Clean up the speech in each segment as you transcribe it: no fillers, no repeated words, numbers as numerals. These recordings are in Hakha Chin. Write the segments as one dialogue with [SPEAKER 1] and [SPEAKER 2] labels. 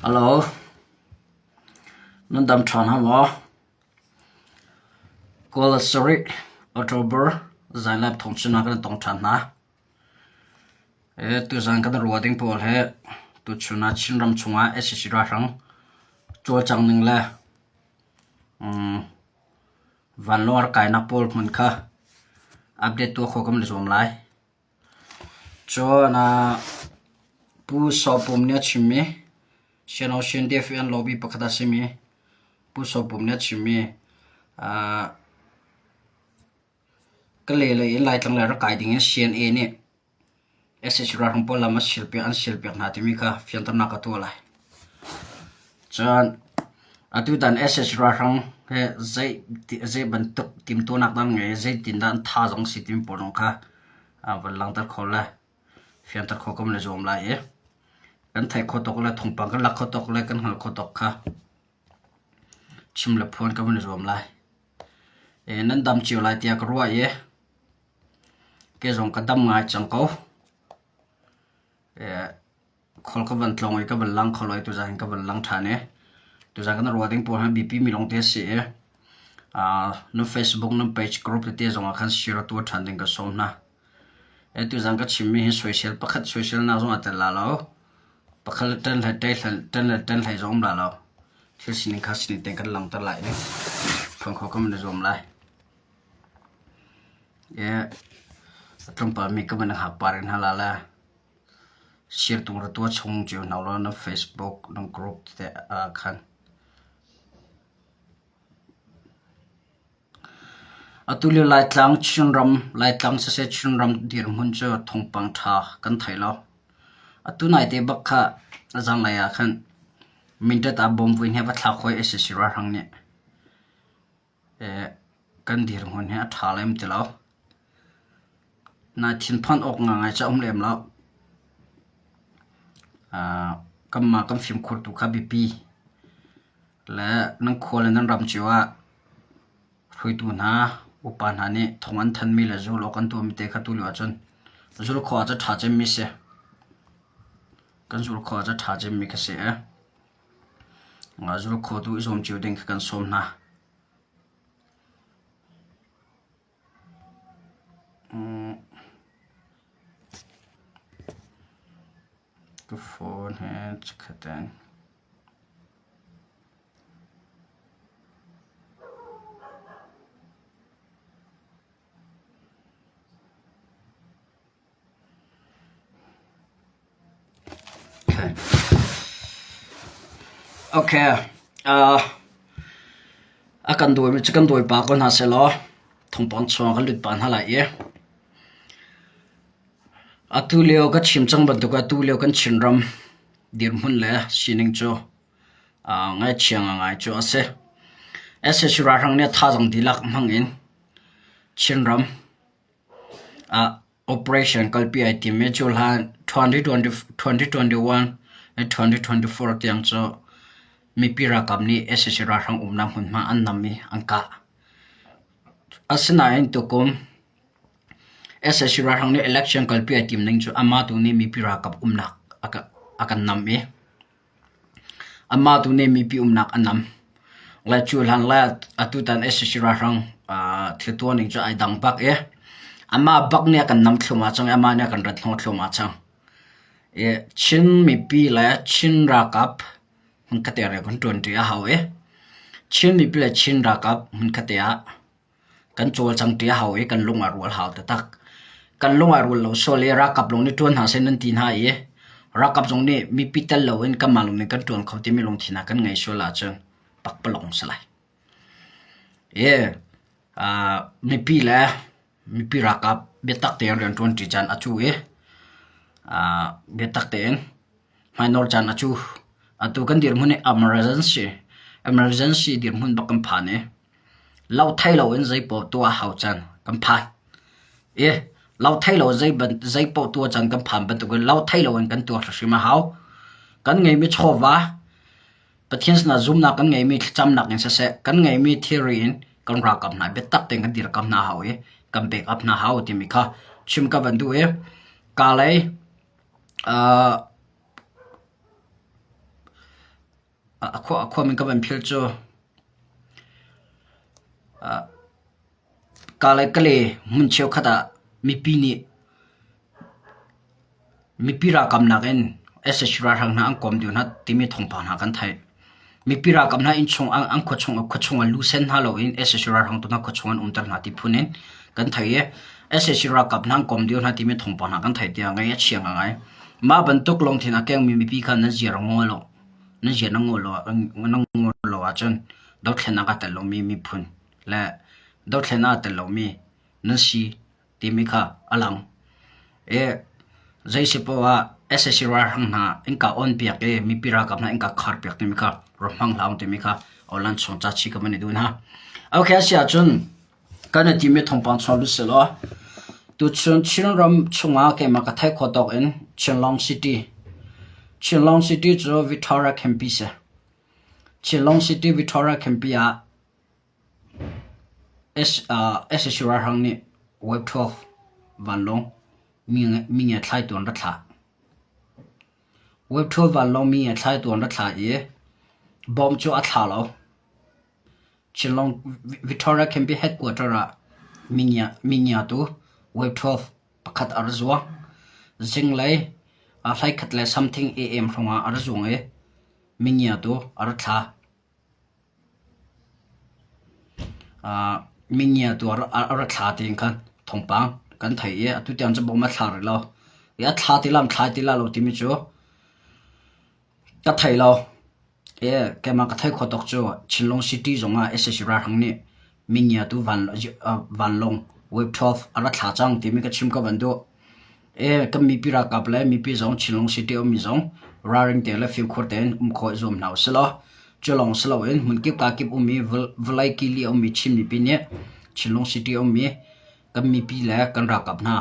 [SPEAKER 1] Hello, nan dam ṭhan ha maw? Kawl sarih October zainlap thawngchimnak kan tong ṭhan hna. Tuzan kan ruah ding pawl hi tuchun ah Chinram chungah sac ralhrang cawlcang ning le vanlawng a rak kainak pawl hmun kha update tuah khawh kan i zuam lai. Cun Pu Saw Pum nih a chimmi Sianawsian DFN lobby pakhat a simi Pu Saw Pum nih a chimmi ka le lei in Laitlang lei rak kai dingin CNA nih sac ralhrang pawl lam an sialpiak hna timi kha fianternak ka tuah lai. Cun atutan sac ralhrang hi zei bantuk timhtuahnak dah an ngei i zeitindah an thazaang a si timi pawl zong kha van langhter kho le fianter khawh kan i zuam lai i kan theih khawh tawk le thawngpang kan lak khawh tawk le kan hngalh khawh tawk kha chim le phuan kan van i zuam lai. Nan dam cio lai tiah ka ruah i Kei zong ka dam ngai cang ko. Khual ka van tlawng i ka van lang kho lo i tuzan hin ka van lang ṭhan i tuzan kan ruah ding pawl hi biapi mi lawngte a si i nan Facebook nan page group tete zongah khan share tuah ṭhan ding ka sawm hna. Tuzan ka chimmi hi soisel pakhat soiselnak zong aa tel la lo. Pakhat le ṭan hlei ṭan le ṭan hlei zong um la lo. Thil sining kha sining tein kan langhter lai i phuan khawh kan van i zuam lai. A tlawmpal mi ka van hngak pah rih hna la le sirtung ra tuah chung cio hna ulaw na Facebook na group tete ah khan. Atu lio Laitlang Chinram Laitlang siseh Chinram dirhmun cu thawngpang ṭha kan thei lo. Atu naite bak kha a zanglei ah khan Mindat ah bom vui he va thlak hawi sac ralhrang nih. Kan dirhmun hi a ṭha lem ti lo. Na thinphan awk ngaingai cu a um lem lo. Kanmah kan fimkhur tu kha biapi le nan khua le nan ram cio ah hruaitu hna, upa hna nih thawng an thanmi le zul awk an tuahmi te kha tulio ahcun zul khawh ah cun ṭha cemmi si. Kan zul khawh ah cun ṭha cemmi kha si. Zul khawh tu i zuam cio ding kha kan sawm hna. Ka phone he chikkhat in. Okay. Uh, a kan dawimi cu kan dawi pah ko hna sehlaw thawngpang chung ah kan lut pah hna lai i atu lio ka chim cang bantuk atu lio kan Chinram dirhmun le sining cu uh, ngaihchia ngai cu a si. sac ralhrang nih thazaang dihlak hmang in Chinram ah operation kalpi ai tim i cuhlan 2021 le 2024 tiang cu mipi ralkap nih sac ralhrang umnak hmunhma an nam i an kah. Asinain tukum sac ralhrang nih election kalpi ai tim ning cu amah tu nih mipi ralkap umnak a kan nam i Amah tu nih mipi umnak a nam. Le cu hlan le atutan sac ralhrang thil tuah ning cu ai dang bak i amah bak nih a kan nam thluahmah cang i amah nih a kan rat hnawh thluahmah cang. I Chin mipi le Chin ralkap hmunkhat ah rian kan ṭuanṭi a hau i Chin mipi le Chin ralkap hmunkhat ah Kan cawlcang ṭi a hau i kan lung a rual hau taktak. Kan lung a rual lo sual i ralkap lawng nih ṭuan hna seh nan ti hna i ralkap zong nih mipi tel loin kanmah lawng nih kan ṭuan kho timi lungthin ah kan ngei sual ahcun pakpalawng si lai. I uh, mipi le mipi ralkap biatak tein rianṭuan ṭi caan a cu i uh, biatak tein hmainawr caan a cu. Atu kan dirhmun hi emergency emergency dirhmun bak kan phan i Lothei loin zeipaoh tuah hau caan kan phan. I lothei lo zeipaoh tuah caan kan phan bantukin lothei loin kan tuah hrimhrim a hau. Kan ngeihmi chawva, Pathian sinah zumnak kan ngeihmi thlacamnak in siseh, kan ngeihmi thilri in kan ralkap hna biatak tein kan dirkamh hna hau i kan backup hna hau timi kha chim ka van duh i kaa lei uh, A khua min ka van philh cu Kale hmun cheukhat ah mipi nih mipi ralkap nakin sac ralhrang hna an kawm deuh hna timi thawngpang hna kan theih. Mipi ralkap hna innchung an khuachung khuachung ah lusen hna loin sac ralhrang tu hna khuachung an umter hna ti phun in kan theih i sac ralkap hna an kawm deuh hna timi thawngpang hna kan theih tiah ngaih a chia ngaingai. Mah bantuk lungthin a kengmi mipi kha nan ziar a ngol lo. Nan ziar na ngol lo ahcun dothlennak aa tel lomi miphun le dothlennak aa tel lomi nan si timi kha a lang. I zei si poah ah sac ralhrang hna innka on piak i mipi ralkap hna innka khar piak timi kha rak hmang hlah u timi kha online chung ca chih ka van i duh hna. Okay, a si ahcun kan i timi thawngpang chuak lut sehlaw tuchun Chinram chungah keimah ka theih khawh tawk in Chinlong City Chinlong City cu Victoria Campi si. Chinlong City Victoria Campi ah sac ralhrang nih Wave 12 vanlawng mi ngiathlaitu an ra thlah. Wave 12 vanlawng mi ngiathlaitu an ra thlah i bomb cu a thla lo. Chinlong Victoria Campi headquarter ah mi ngiatu Wave 12 pakhat a ra zuang. Zinglei hlaikhat le something AM hrawngah a ra zuang i mi ngiatu a ra thla. Mingia tu a ra thla tiin khan thawngpang kan theih i atu tiang cu bawm a thla rih lo. I a thla ti lam thla ti la lo timi cu ka thei lo. I keimah ka theih khawh tawk cu Chinlung City zongah sac ralhrang nih mingia tu vanlawng Wave 12 a ra thla cang timi ka chim ka van duh. Kan mipi ralkap le mipi zong Chinlung City ummi zong ralring te le fimkhur tein um khawh i zuam hna usih law cu lawng si loin hmunkip kakip ummi vawlei kili a ummi Chin mipi nih Chinlung City ummi kan mipi le kan ralkap hna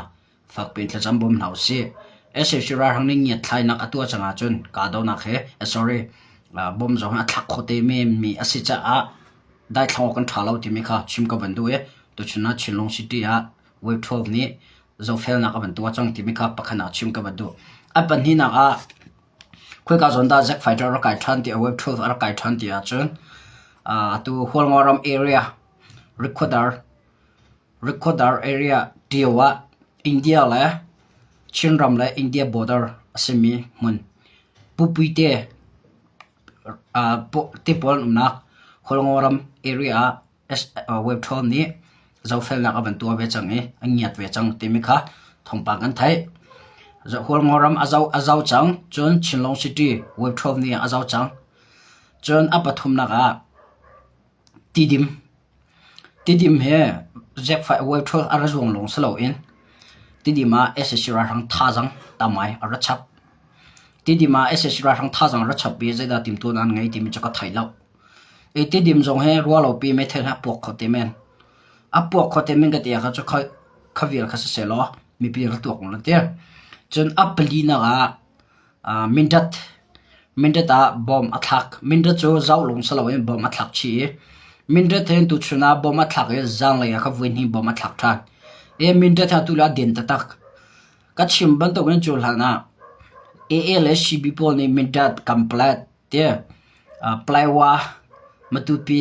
[SPEAKER 1] fakpi in thlacam bawm hna usih. Sac ralhrang nih ngiatthlainak a tuah cang ahcun kahdohnak he sorry bom zong hi a thlak kho te menmi a si caah daithlang awk kan ṭha lo timi kha chim ka van duh i tuchun ah Chinlung City ah Wave 12 nih zohfelnak a van tuah cang timi kha pakhat ah chim ka van duh. A pahnihnak ah khoika zawn dah Zack Fighter a rak kai ṭhan ti Wave 12 a rak kai ṭhan ti ahcun atu Hualngo ram area Rikhuadar Rikhuadar area Tio ah India le Chinram le India border a simi hmun Pupuite te pawl an umnak Hualngo ram area ah Web 12 nih zohfelnak a van tuah ve cang i a ngiat ve cang timi kha thawngpang kan theih. Hualngo ram a zo cang, cun Chinlong City Web 12 nih a zo cang. Cun a pathumnak ah Tidim. Tidim hi Web 12 a ra zuang lawng si loin Tidim ah sac ralhrang thazaang tamai a ra chap. Tidim ah sac ralhrang thazaang a ra chap i zeidah timhtuahnak an ngei timi cu ka thei lo. I Tidim zong hi ruahlopi meithal he a puak kho te men. A puak kho te men ka ti ahkhan cu kha vial kha siseh law mipi rak tuak lo ti. Cun a palinak ah Mindat. Mindat ah bomb a thlak. Mindat cu zoh lung si loin bomb a thlak chih i Mindat hin tuchun ah bomb a thlak i zanlei ah kha voihnih bomb a thlak ṭhan. I Mindat hi atu le a din taktak. Ka chim bantukin cu hlan ah AA le CB pawl nih Mindat, Kamplet, Tiah Palawa, Matupi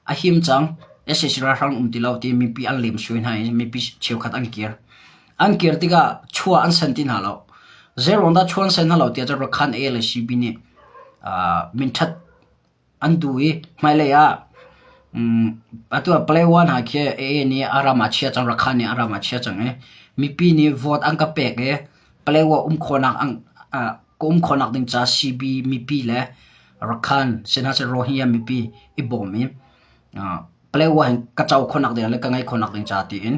[SPEAKER 1] a him cang. Sac ralhrang um ti lo ti mipi an lemsui hna i mipi cheukhat an kir. An kir tikah chua an sen ti hna lo. Zeiruang dah chua an sen hna lo tiah cun Rakhan A le CB nih minṭhat an duh i hmailei ah atu ah Palawa hna khi AA nih a ram ah chia cang, Rakhan nih a ram ah chia cang i mipi nih vote an ka pek i Palawa um khawhnak ka um khawhnak ding ca CB mipi le Rakhan sihmanhsehlaw Rohingya mipi i bawm i Palawa hin ka co khawhnak ding le ka ngeih khawhnak ding ca tiin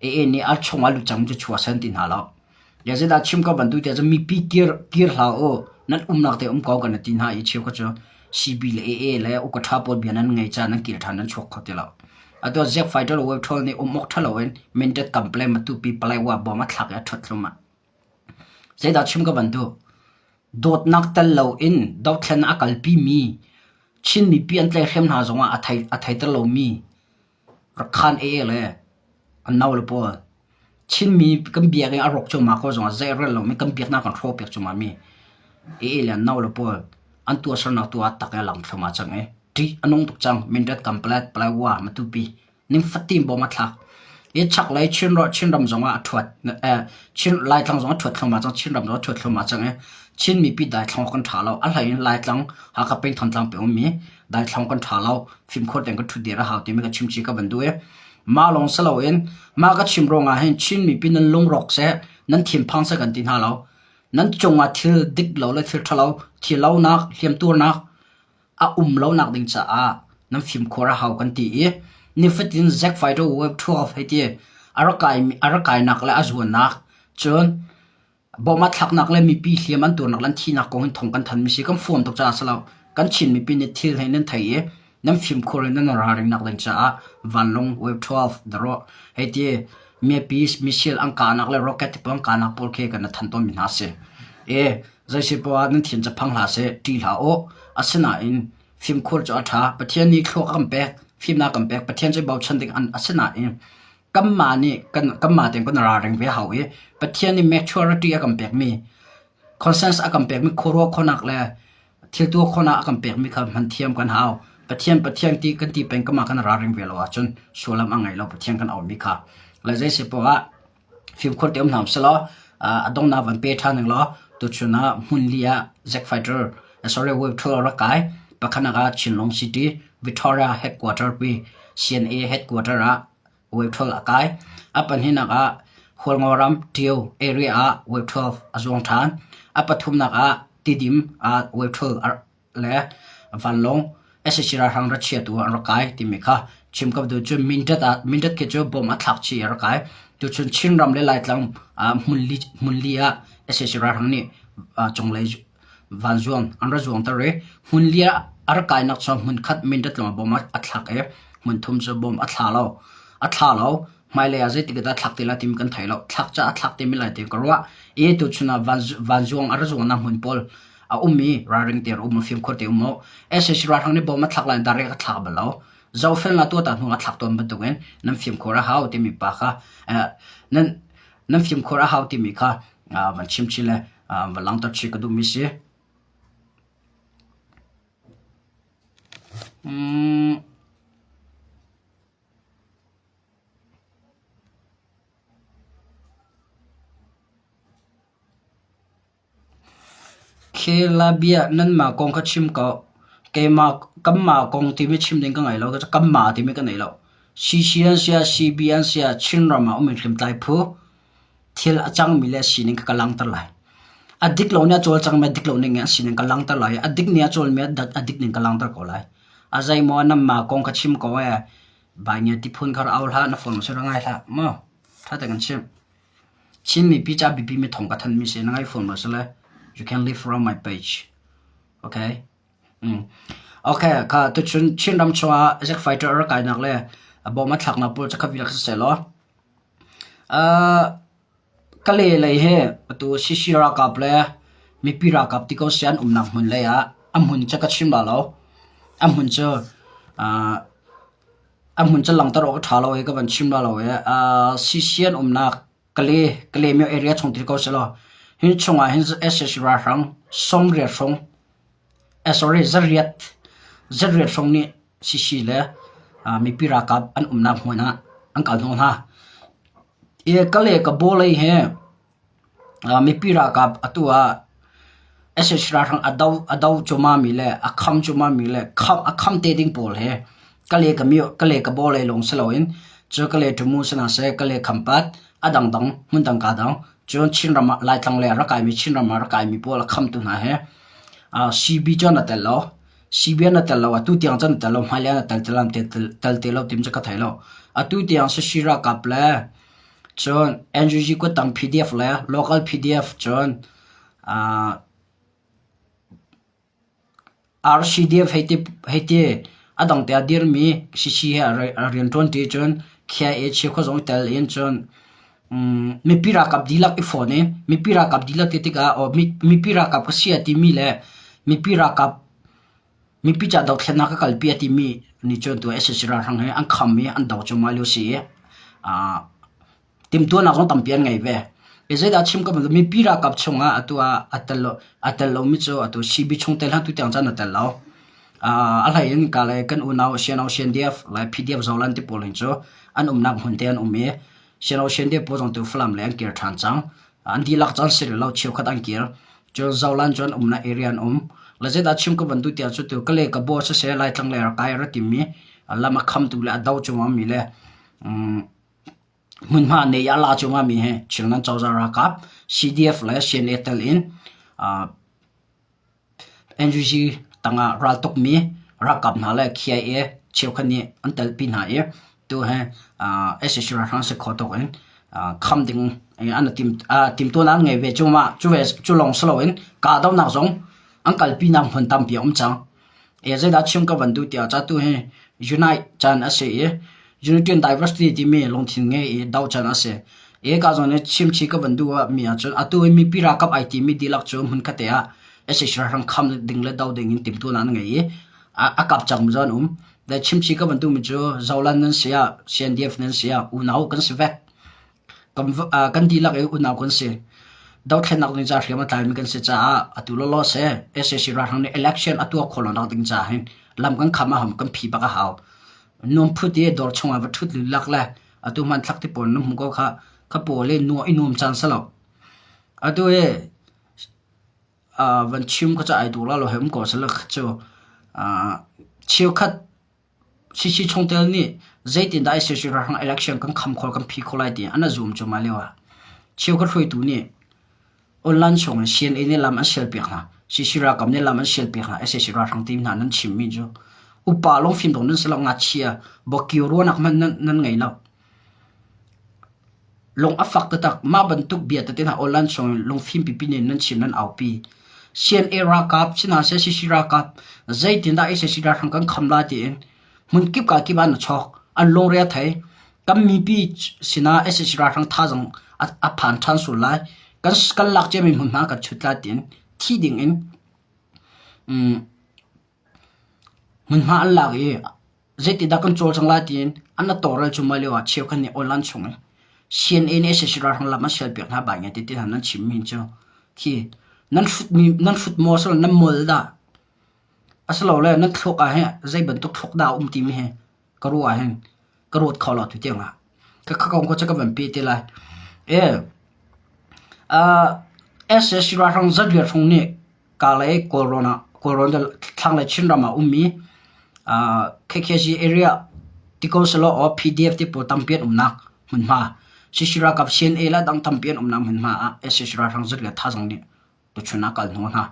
[SPEAKER 1] AA nih a chung ah lut cang cu chuah sen ti hna lo. Zeidah chim ka van duh tiah cun mipi kir kir hlah u nan umnak te um ko kan ti hna i cheu kha cu CB le AA le uka ṭha pawl bia nan ngei ca nan kir ṭhan nan chuak kho ti lo. Atu Zack Fighter le Web Troll nih um awk ṭha loin Mindat Kample Matupi Palawa bawm a thlak i a ṭhut hlum ah. Zeidah chim ka van duh? Dawtnak tel loin dothlen a kalpimi Chin mipi an tlaihhrem hna zongah a thei a theiter lomi Rakhan AA le an naule pawl Chinmi kan biakinn a rawk cuahmah ko zongah zei a rel lomi kan biaknak kan hrawhpiak cuahmah mi AA le an naule pawl. An tuahsernak tu ah tak in a lang thluahmah cang i ṭih a nung tuk cang. Mindat, Kanpalet, Paletwa, Matupi ning fatin bawm a thlak. Hi chaklei Chinram zong ah a ṭhuat. Chin Laitlang zong a ṭhuat thluahmah cang. Chinram zong a ṭhuat thluahmah cang i Chin mipi daithlang awk kan ṭha lo. A hlei in Laitlang, Hakha peng Thantlang peng ummi daithlang kan ṭha lo. Fimkhur tein kan ṭhut dir a hau timi ka chimchih ka van duh i mah lawng si loin mah ka chim ruangah hin Chin mipi nan lungrawk seh, nan thinphang seh kan ti hna lo. Nan cungah thil dik lo le thil ṭhalo, thilonak, hliamtuarnak a um lonak ding caah nan fimkhur a hau kan ti i nifatin Zack Fighter Web 12 hei ti a rak kai a rak kainak le a zuannak cun bawm a thlaknak le mipi hliam an tuarnak le an thihnak kong hin thawng kan thanmi si kan fawn tuk caah si lo. Kan Chin mipi nih thil hei nan thei i nan fimkhur in nan ralringnak ding caah vanlawng Web 12 dawh hei ti mipi missile an kahnak le rocket te pawl an kahnak pawl khi kan than tawnmi hna si. E zeisi poah nan thian ca phang hlah seh ṭih hlah u. Asinain fimkhur cu a ṭha. Pathian nih thluak a kan pek, fimnak a kan pek. Pathian cu bochan ding an asinain kanmah nih kan kanmah tein kan ralring ve hau i Pathian nih maturity a kan pekmi consensus a kan pekmi khuaruah khawhnak le thil tuah khawhnak a kan pekmi kha hman thiam kan hau. Pathian Pathian ti kan ti peng kanmah kan ralring ve lo ahcun sullam a ngei lo Pathian kan aumi kha. Le zei si poah ah fimkhur te um hna usih law a donghnak van pe ṭhan ning law tuchun ah hmun li ah Zack Fighter sorry Wave 12 rak kai. Pakhatnak ah Chinlung City Victoria headquarter pi CNA headquarter ah Wave 12 a kai. A pahnihnak ah Hualngoram Tio area ah Wave 12 a zuang ṭhan. A pathumnak ah Tidim ah Wave 12 le vanlawng sac ralhrang ra chiatu an rak kai timi kha chim ka duh cu Mindat ah Mindat khi cu bom a thlak chih i a rak kai. Tuchun Chinram le Laitlang ah hmunli hmunli ah sac ralhrang nih cunglei vanzuang an ra zuangter i hmunli ah a rak kainak cu hmunkhat Mindat lawng ah bom a thlak i hmunthum cu bom a thla lo. A thla lo. Hmailei ah zeitik dah thlak ti lai timi kan thei lo. Thlak caah thlak timi lai ti ka ruah. I tuchun ah vanzuang a ra zuangnak hmun pawl a um i ralring te um fimkhur te um u. SAC ralhrang nih bom a thlak lai direct a thlak bal lo. Zohfelnak tuah ta hnu a thlak tawn bantukin nan fimkhur a hau timi pa kha nan nan fimkhur a hau timi kha van chim chin le van langhter chih ka duhmi si. Mm. Khelabia nanmah kong kha chim ko. Keimah kanmah kong timi chim ding ka ngei lo. Kanmah timi ka nei lo. CC an si ah CB an si ah Chinram ah um in hriamtlai phu thil a cangmi le a sining kha ka langhter lai. A dik lo nih a cawlcangmi a dik lo ning in a sining ka langhter lai i a dik nih a cawlmi a dik ning ka langhter ko lai. A zeimaw nanmah kong kha chim ko ee. Baingia ti phun kha ra au hlah, na phone si ra ngai hlah maw? Ṭha tein kan chimh. Chin mipi ca biapi mi thawng ka thanmi si na ngai fawn maw sile you can leave from my page. Okay. Mm. Okay, kha tuchun Chinram chungah Zack Fighter a rak kainak le a bawm a thlaknak pawl cu kha vial kha seh law. Uh, Kale lei hi atu CC ralkap le mipi ralkap ti ko si an umnak hmun lei ah a hmun cu ka chim la lo. A hmun cu uh, A hmun cu langhter awk a ṭha lo i ka van chim la lo i CC an umnak Kale Kalaymyo area chung ti ko selaw hi chungah hin sac ralhrang 80 hrawng eh sorry zariat zariat hrawng nih CC le mipi ralkap an umnak hmun ah an kal hnawh hna. I Kale Kabaw lei hi Mipi ralkap atu ah sac ralhrang a do a do cuahmahmi le a kham cuahmahmi le a kham te ding pawl hi Kale Kabaw lei lawng si loin cu Kale Tamu si hna seh, Kale Khampat a dangdang hmundang kaa dang cun Chinram ah Laitlang lei ah rak kaimi Chinram ah rak kaimi pawl a khamtu hna hi CB cu an i tel lo. CB an i tel lo. Atu tiang cun an i tel lo. Hmailei an i tel tel te lo timi cu ka thei lo. Atu tiang sac ralkap le Cun NUG kuttang PDF le local PDF cun RCDF hei ti hei ti a dang te a dirmi CC he a rianṭuanṭi cun KIA chiakhua zong i tel in cun mipi ralkap dihlak i fawn in mipi ralkap dihlak ti tikah mipi ralkap ka si a timi le mipi ralkap Mipi ca dothlennak ka kalpi a timi nih cun tu sac ralhrang hi an kham i an do cuahmah lio si i timhtuahnak zong tampi an ngei ve. I zeidah chim ka van mipi ralkap chungah atu ah a tel lo a tel lomi cu atu CB chungtel hna tu tiang caan a tel lo. A hlei in ka le kan unau CNO CNDF le PDF Zoland ti pawl hin cu an umnak hmun te an um i CNO CNDF pawl zong tu Falam le an kir ṭhan cang. An dihlak caan si rih lo cheukhat an kir. Cun Zoland cu an umnak area an um. Le zeidah chim ka van duh tiah cu tu Kale Kabaw siseh Laitlang le rak kai a ra timi lam a khamtu le a do cungah mi le hmunhma nei a la cungah mi he Chinland cozah ralkap CDF le CNA tel in NUG tangah raltukmi ralkap hna le KIA cheukhat nih an telpi hna i tu hi sac ralhrang si kho tuk in kham ding an i timtuahnak an ngei ve. Cu lawng si loin kahdohnak zong an kalpinak hmun tampi a um cang. Zeidah chim ka van duh tiah ca tu hi unite caan a si i unity and diversity timi lungthin ngei i doh caan a si. I ka zawn i chimchih ka van duh mi ahcun atu i mipi ralkap ai timi dihlak cu hmunkhat te ah sac ralhrang kham ding le doh ding in timhtuahnak an ngei i a kap cang mi zong an um. Le chimchih ka van duhmi cu Zoland nan si ah CNDF nan si ah unau kan si vek. Kan dihlak i unau kan si. Dothlennak ding ca hriam a tlaimi kan si caah atu lawlaw seh sac ralhrang nih election a tuah khawh lonak ding caah hin lam kan kham a hau kan phi bak a hau. Nuam phut i dawr chungah va ṭhut lulak le atu hmanthlak ti pawl na hmuh ko kha kha pawl i nuam i nuam caan si lo. Atu hi van chim kha cu ai duh la lo hei um ko seh kha cu cheukhat CC chungtel nih zeitindah ICC ralhrang election kan kham khawh kan phi khawh lai ti an a zum cuahmah lio ah cheukhat hruaitu nih online chung in CNA nih lam an sialpiak hna. CC ralkap nih lam an sialpiak hna. SAC ralhrang ti hna nan chimmi cu upa lungfim dawh nan si lo ngakchia bawkio ruahnak hmanh nan, nan ngei lo. Lung a fak taktak. Mah bantuk bia tete hna online chung in lungfim pipi nih nan chim nan aupi. CNA ralkap si hna seh CC ralkap zeitindah SAC ralhrang kan kham lai tiin hmun kip ka kip ah na chawk. An lungre a thei. Kan mipi sinah SAC ralhrang thazang a phan ṭhan sul lai. Kan kan lak ciami hmunhma kan chut lai tiin thi ding in Hmunhma an lak i zeitindah kan cawlcang lai tiin an a tawlrel cuahmah lioah cheukhat nih online chung in CNA nih sac ralhrang lam an sialpiak hna bai ngai ti hna nan chimmi cu khi nan hrutmi nan hrut maw asilo nan molh dah asilole nan thluak ah hin zei bantuk thluak dah a um timi hi ka ruah ah hin ka ruat kho lo tu tiang ah ka kha kong cu ka van pe te lai. E uh, sac ralhrang zatliat hrawng nih Kalay Kawlrawn ah Kawlrawn thlanglei Chinram ah ummi KKG area ti ko selaw aw PDF ti pawl tampi an umnak hmunhma CC ralkap CNA le dang tampi an umnak hmunhma ah sac ralhrang zat le thazang nih tuchun ah kal hnu hna.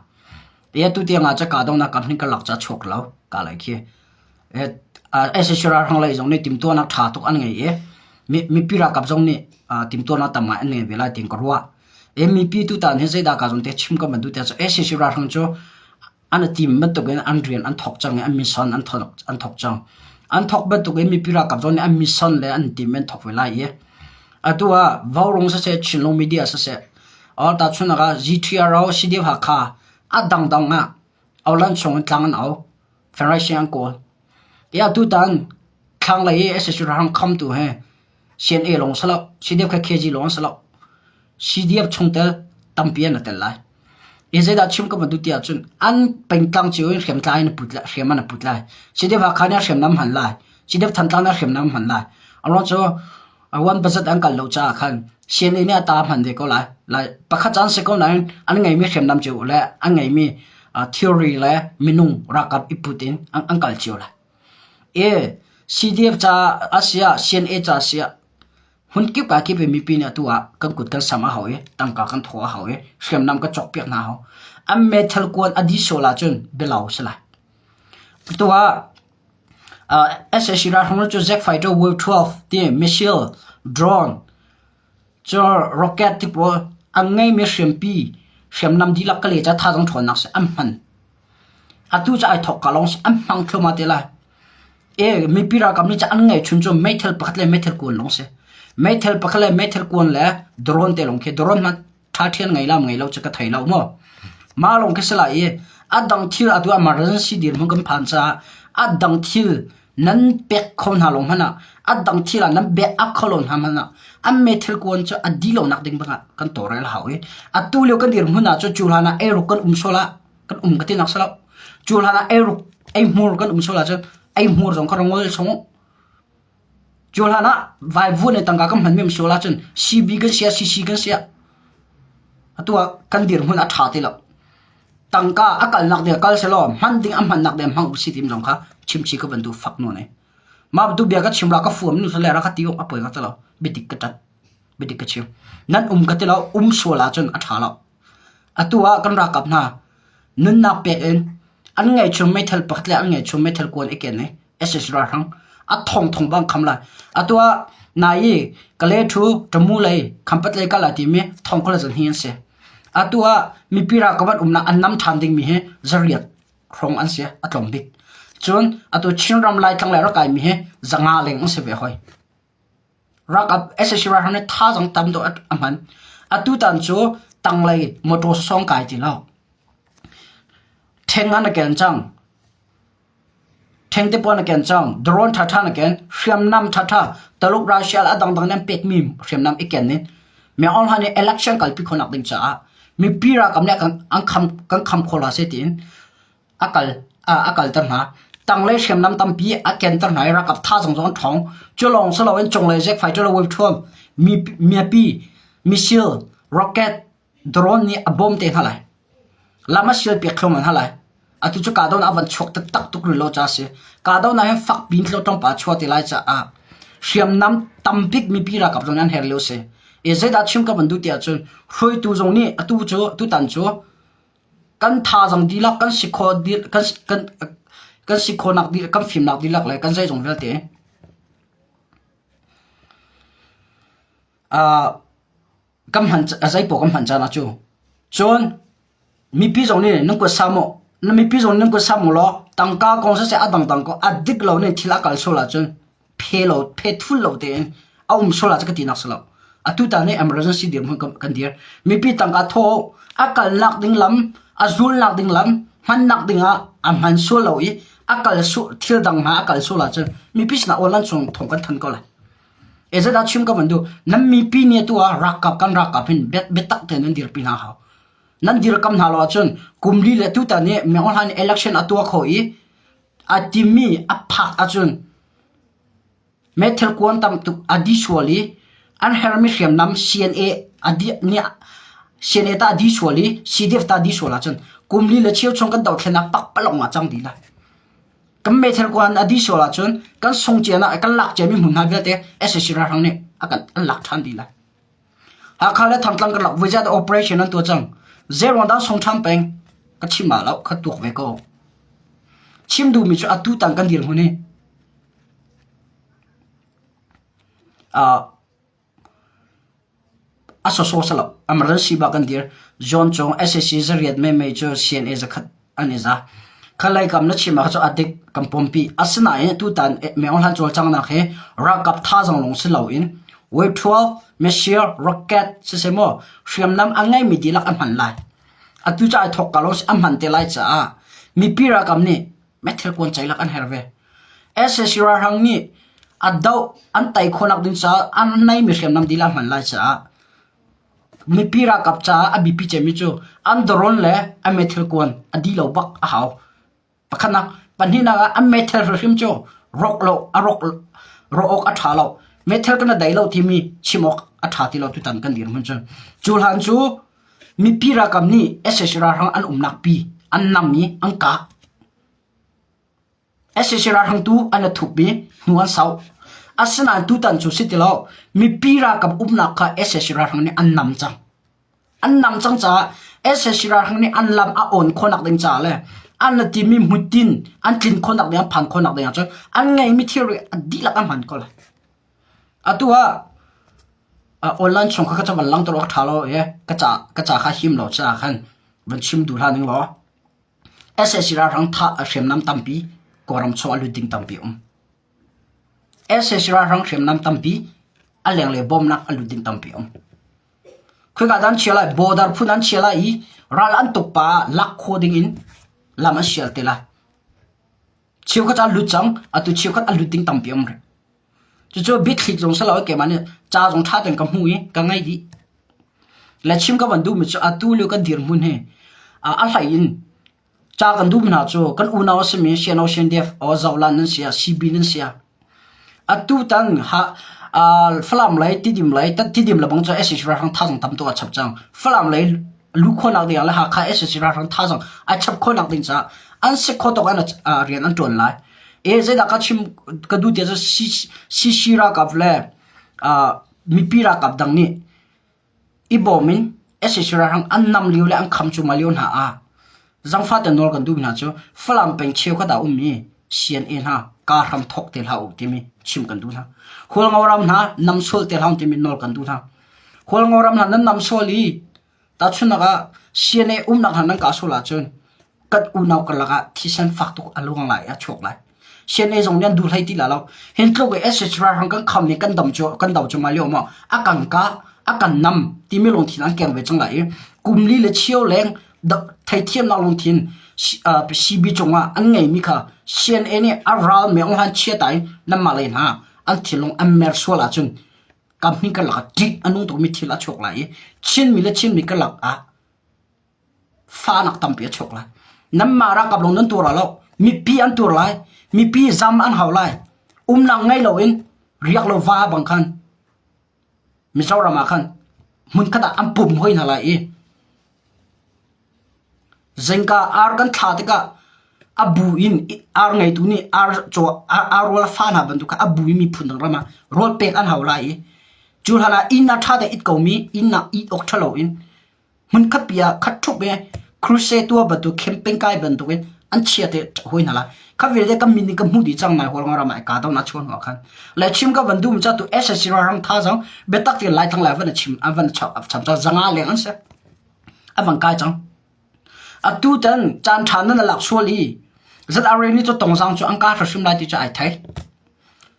[SPEAKER 1] E tu tiang ah ca kahdohnak kam hin karlak ca chuak lo Kalay khi. sac ralhrang lei zong nih timhtuahnak ṭha tuk an ngei i mipi ralkap zong nih timhtuahnak tam ngai an ngei ve lai tiin ka ruah. Mipi tutan hi zeidah kaa zawn te chim ka van duh tiah cun sac ralhrang cu an i tim bantukin an rian an thawk cang i an mission an thawk an thawk cang. An thawk bantukin mipi ralkap zong nih an mission le an tim an thawk ve lai i atu ah Vaurawng siseh Chinlung media siseh or tahchunhnak ah GTRO CDF Hakha a dangdang ah Aulan chung in tlang an au. Federation an kawl. Tiah tutan thlanglei i sac ralhrang khamtu hi CNA lawng si lo, CDF kha KG lawng si lo. CDF chungtel tampi an i tel lai. I zeidah chim ka van duh ti ahcun an pengtlang cio in hriamtlai in put lai, hriam an put lai. CDF Hakha nih hriamnam hman lai. CDF Thantlang nih hriamnam hman lai. A ruang cu one budget an kal lo caah khan CNA nih a ta hman ve ko lai. Lai pakhat caan si ko nain an ngeimi hriamnam cio le an ngeimi theory le minung ralkap i put in an kal cio lai. E CDF ca a si ah CNA ca a si ah hmunkip ka kip i mipi nih atu ah kan kut kan sam a hau i tangka kan thaw a hau i hriamnam ka cawkpiak hna hau. An meithal kuan a dih sual ahcun bialau si lai. Atu ah sac ralhrang cu Jet fighter Wave 12 ti missile, drone, cu rocket ti pawl an ngeimi hriampi hriamnam dihlak ka le ca thazaang ṭhawnnak si an hman. Atu cu ai thawk ka lawng si an hmang thluahmah te lai. E mipi ralkap nih an ngeih chun cu meithal pakhat le meithal kuan lawng si. Meithal pakhat le meithal kuan le drone te lawng khi drone hmanh ṭha ṭhian ngei lo ngei lo cu ka thei lo maw. Mah lawng khi si lai i a dang thil atu emergency dirhmun kan phan caah a dang thil Nan pek kho hna lo hmanh ah a dang thil ah nan bek up kho lo hna hmanh ah an meithal kuan cu a dih lonak ding bangah kan tawlrel a hau i atu lio kan dirhmun ah cun cu hlan ah eiruk kan um sual ah kan um ka tinak si lo. Cu hlan ah eiruk eihmur kan um sual ahcun eihmur zong kha ra ngol chung u. Cu hlan ah vaivuan in tangka kan hmanmi um sual ahcun CB kan si ah CC kan si ah atu ah kan dirhmun a ṭha ti lo. Tangka a kalnak ding ah kal sehlaw hman ding a hmannak ding ah hmang usih timi zong kha chimchih ka van duh fak nawn ai. Mah bantuk bia ka chim ra ka fuam nu le ra ka ti awk a poi ka ti lo. Biadik ka ṭanh. Biadik ka chim. Nan um ka ti lo. Um sual ahcun a ṭha lo. Atu ah kan ralkap hna nunnak pek in an ngeihchun meithal pakhat le an ngeihchun meithal kuan i ken i SS ralhrang a thongthong bang kham lai. Atu ah nai i Kale thu Tamu lei Khampat lei kal ai timi thong kul le zan hi an si. Atu ah mipi ralkap an umnak an nam ṭhan dingmi hi zariat hrawng an si a tlawm bik. Cun atu Chinram Laitlang lei a rak kaimi hi zanga leng an si ve hoi. Ralkap sac ralhrang nih thazaang tam deuh a hman. Atutan cu tanglei motor sawng kai ti lo. Ṭheng an a ken cang. Ṭheng te pawl a ken cang. Drone ṭhaṭha na ken. Hriamnam ṭhaṭha Taluk Russia le a dangdang nih an pekmi hriamnam i ken in Myo Aung Hlaing nih election kalpi khawhnak ding caah mipi ralkap nih an kham kan kham kho hlah seh tiin a kal a kalter hna. Tanglei hriamnam tampi a kenter hna i ralkap thazaang zong an ṭhawng. Cu lawng si loin cunglei zik fighter le wave thuam, miapi, missile, rocket, drone nih a bawm te hna lai. Lam a sialpiak thluahmah hna lai. Atu cu kahdohnak a van chuak taktak tuk rih lo caah a si. Kahdohnak hin fakpi in tlawmpa a chuah te lai caah hriamnam tambik mipi ralkap zong nih an herh lio a si. I zeidah chim ka van duh ti ahcun hruaitu zong nih atu cu tutan cu Kan thazaang dihlak, kan si khawh kan kan kan si khawhnak dihlak, kan fimnak dihlak le kan zeizong vialte uh, kan hman zeipaoh kan hman caan ah cu. Cun mipi zong nih nan kuat sa maw na mipi zong nan kuat sa maw law tangka kong siseh a dangdang kong a dik lo nih thil a kal sual ahcun phe lo phe thul lo tein a um sual ah cu ka tinak si lo. Atu tan hi emergency dirhmun kan dir. Mipi tangka thaw a kalnak ding lam, a zulnak ding lam, hmannak ding ah a hman sual lo i a kal su thil dang hna a kal sual ahcun mipi sinah awl chung thong kan than ko lai. E zedah chim ka van duh nan mipi nih atu ah rakap kan rakap hin biatak tein nan dirpi hna hau. Nan dirkam hna lo ahcun kum li le tutan hi Myo Hlan election a tuah kho i A timi a phak ahcun meithal kuan tam tuk a di sual i an hermi hriamnam CNA a di nih CNA ta a di sual i CDF ta a di sual ahcun kum li le cheu chung kan dothlennak pakpalawng ah cang dih lai. Kan meithal kuan a di sual ahcun kan sung cia nak kan lak ciami hmun hna vialte sac ralhrang nih a kan an lak ṭhan dih lai. Hakha le Thantlang karlak voi zat operation an tuah cang. Zeiruang dah sung ṭhan peng? Ka chim ah lo, kha tuak ve ko. Chim duhmi cu atu tang kan dirhmun hi uh, a soso sa lo. Emergency ba kan dir. John Chong SAC zariat mei mei cu CNA zakhat an i za. Khalai kam na chim ah cu a dik kan pompi. Asinain tutan Myo Hlan cawlcanghnak hi ralkap thazaang lawng si loin Wave-12, missile, rocket siseh maw hriamnam a ngeimi dihlak a hman lai. Atu ca ai thawk ka lo a hman te lai caah mipi ralkap nih meithal kuan ceilak an herh ve. Sac ralhrang nih a doh an tei khawhnak ding caah an neimi hriamnam dihlak hman lai caah Mipi ralkap caah a biapi cemmi cu an drone le an meithal kuan a dih lo bak a hau. Pakhatnak, pahnihnak ah an meithal hrimhrim cu rawk lo a rawk rawh awk a ṭha lo. Meithal kan a dai lo timi chim awk a ṭha ti lo tutan kan dirhmun cu. Cu hlan cu mipi ralkap nih sac ralhrang an umnak pi an nam i an kah. Sac ralhrang tu an i thup i hnu an sauh. Asinain tutan cu si ti lo. Mipi ralkap umnak kha sac ralhrang nih an nam cang. An nam cang caah sac ralhrang nih an lam a awn khawhnak ding caah le an la timi hmuitinh an tlin khawhnak ding an phan khawhnak ding ahcun an ngeihmi thilri a dihlak an hman ko lai. Atu ah online chung kha ka van langhter awk ṭha lo i ka ca ka ca kha him lo caah khan van chim duh hlah ning law. Sac ralhrang thah hriamnam tampi Kawlram chung a lut ding tampi a um. Sac ralhrang hriamnam tampi a lenglei bawmnak a lut ding tampi a um. Khoika dah an chia lai? Border phun an chia lai i ral an tuk pa ah lak khawh ding in lam an sial te lai. Cheukhat a lut cang, atu cheukhat a lut ding tampi a um rih. Cucu biathli zong si lo keimah nih ca zong ṭha tein ka hmuh i ka ngaih dih. Le chim ka van duhmi cu atu lio kan dirhmun hi a hlei in ca kan duhmi hna cu kan unau a simi CNO CNDF or Zolan nan si ah CB nan si ah atutan ha Falam lei Tidim lei Tidim lebang cu sac ralhrang thazaang tam tuk a chap cang. Falam lei luh khawhnak ding ah le Hakha sac ralhrang thazaang a chap khawhnak ding caah an si kho tawk in rian an ṭuan lai. E zeidah ka chim ka duh tiah cun CC ralkap le mipi ralkap dang nih i bawm in sac ralhrang an nam lio le an kham cuahmah lio hna ah zangfah te nawl kan duhmi hna cu Falam peng cheukhat ah ummi CNA hna kaa hram thawk te hlah u timi chim kan duh hna. Hualngo ram hna nam sual te hlah u timi nawl kan duh hna. Hualngo ram hna nan nam sual i Tahchunhnak ah CNA umnak hna nan kah sual ahcun kan unau karlak ah thisen fak tuk a luang lai i a chuak lai. CNA zong nih an duh hlei ti la lo. Hin tluk i SH ralhrang kan kham i kan dam cu kan do cu mai lio maw a kan kah a kan nam timi lungthin an keng ve cang lai i kum li le cheu leng theithiamnak lungthin CB cungah an ngeimi kha CNA nih a ral me ong hlan chia ta in nanmah lei hna an thinlung an mer sual ahcun Kamhmi karlak ah ṭih a nung tukmi thil a chuak lai i Chinmi le Chinmi karlak ah fahnak tampi a chuak lai. Nanmah ralkap lawng nan tuar lai lo. Mipi an tuar lai. Mipi zam an hau lai. Umnak ngei loin riak lo va bang khan Mizoram ah khan hmunkhat ah an pum hoi hna lai i Zingka ar kan thlah tikah a bu in ar ngeitu nih ar caw ar rawl a fa hna bantuk kha a bu in miphun dang ram ah rawl pek an hau lai i cu hlan ah inn ah ṭha tein it komi inn ah it awk ṭha loin hmunkhat pi ah khat ṭhup i crusade tuah bantuk camping kai bantuk in an chia te hawi hna lai. Kha vialte kan min in ka hmuh dih cang nai Hualngo ram ah i kahdohnak chuah hnu ah khan. Le chim ka van duhmi cu atu SSC ralhrang thazaang biatak tein Laitlang lai van chim an van cham cang zanga leng an si. A van kai cang. Atu tan caan ṭha nan lak sual i ZRA nih cu Tongzang cu an kah hrimhrim lai ti cu ai thei.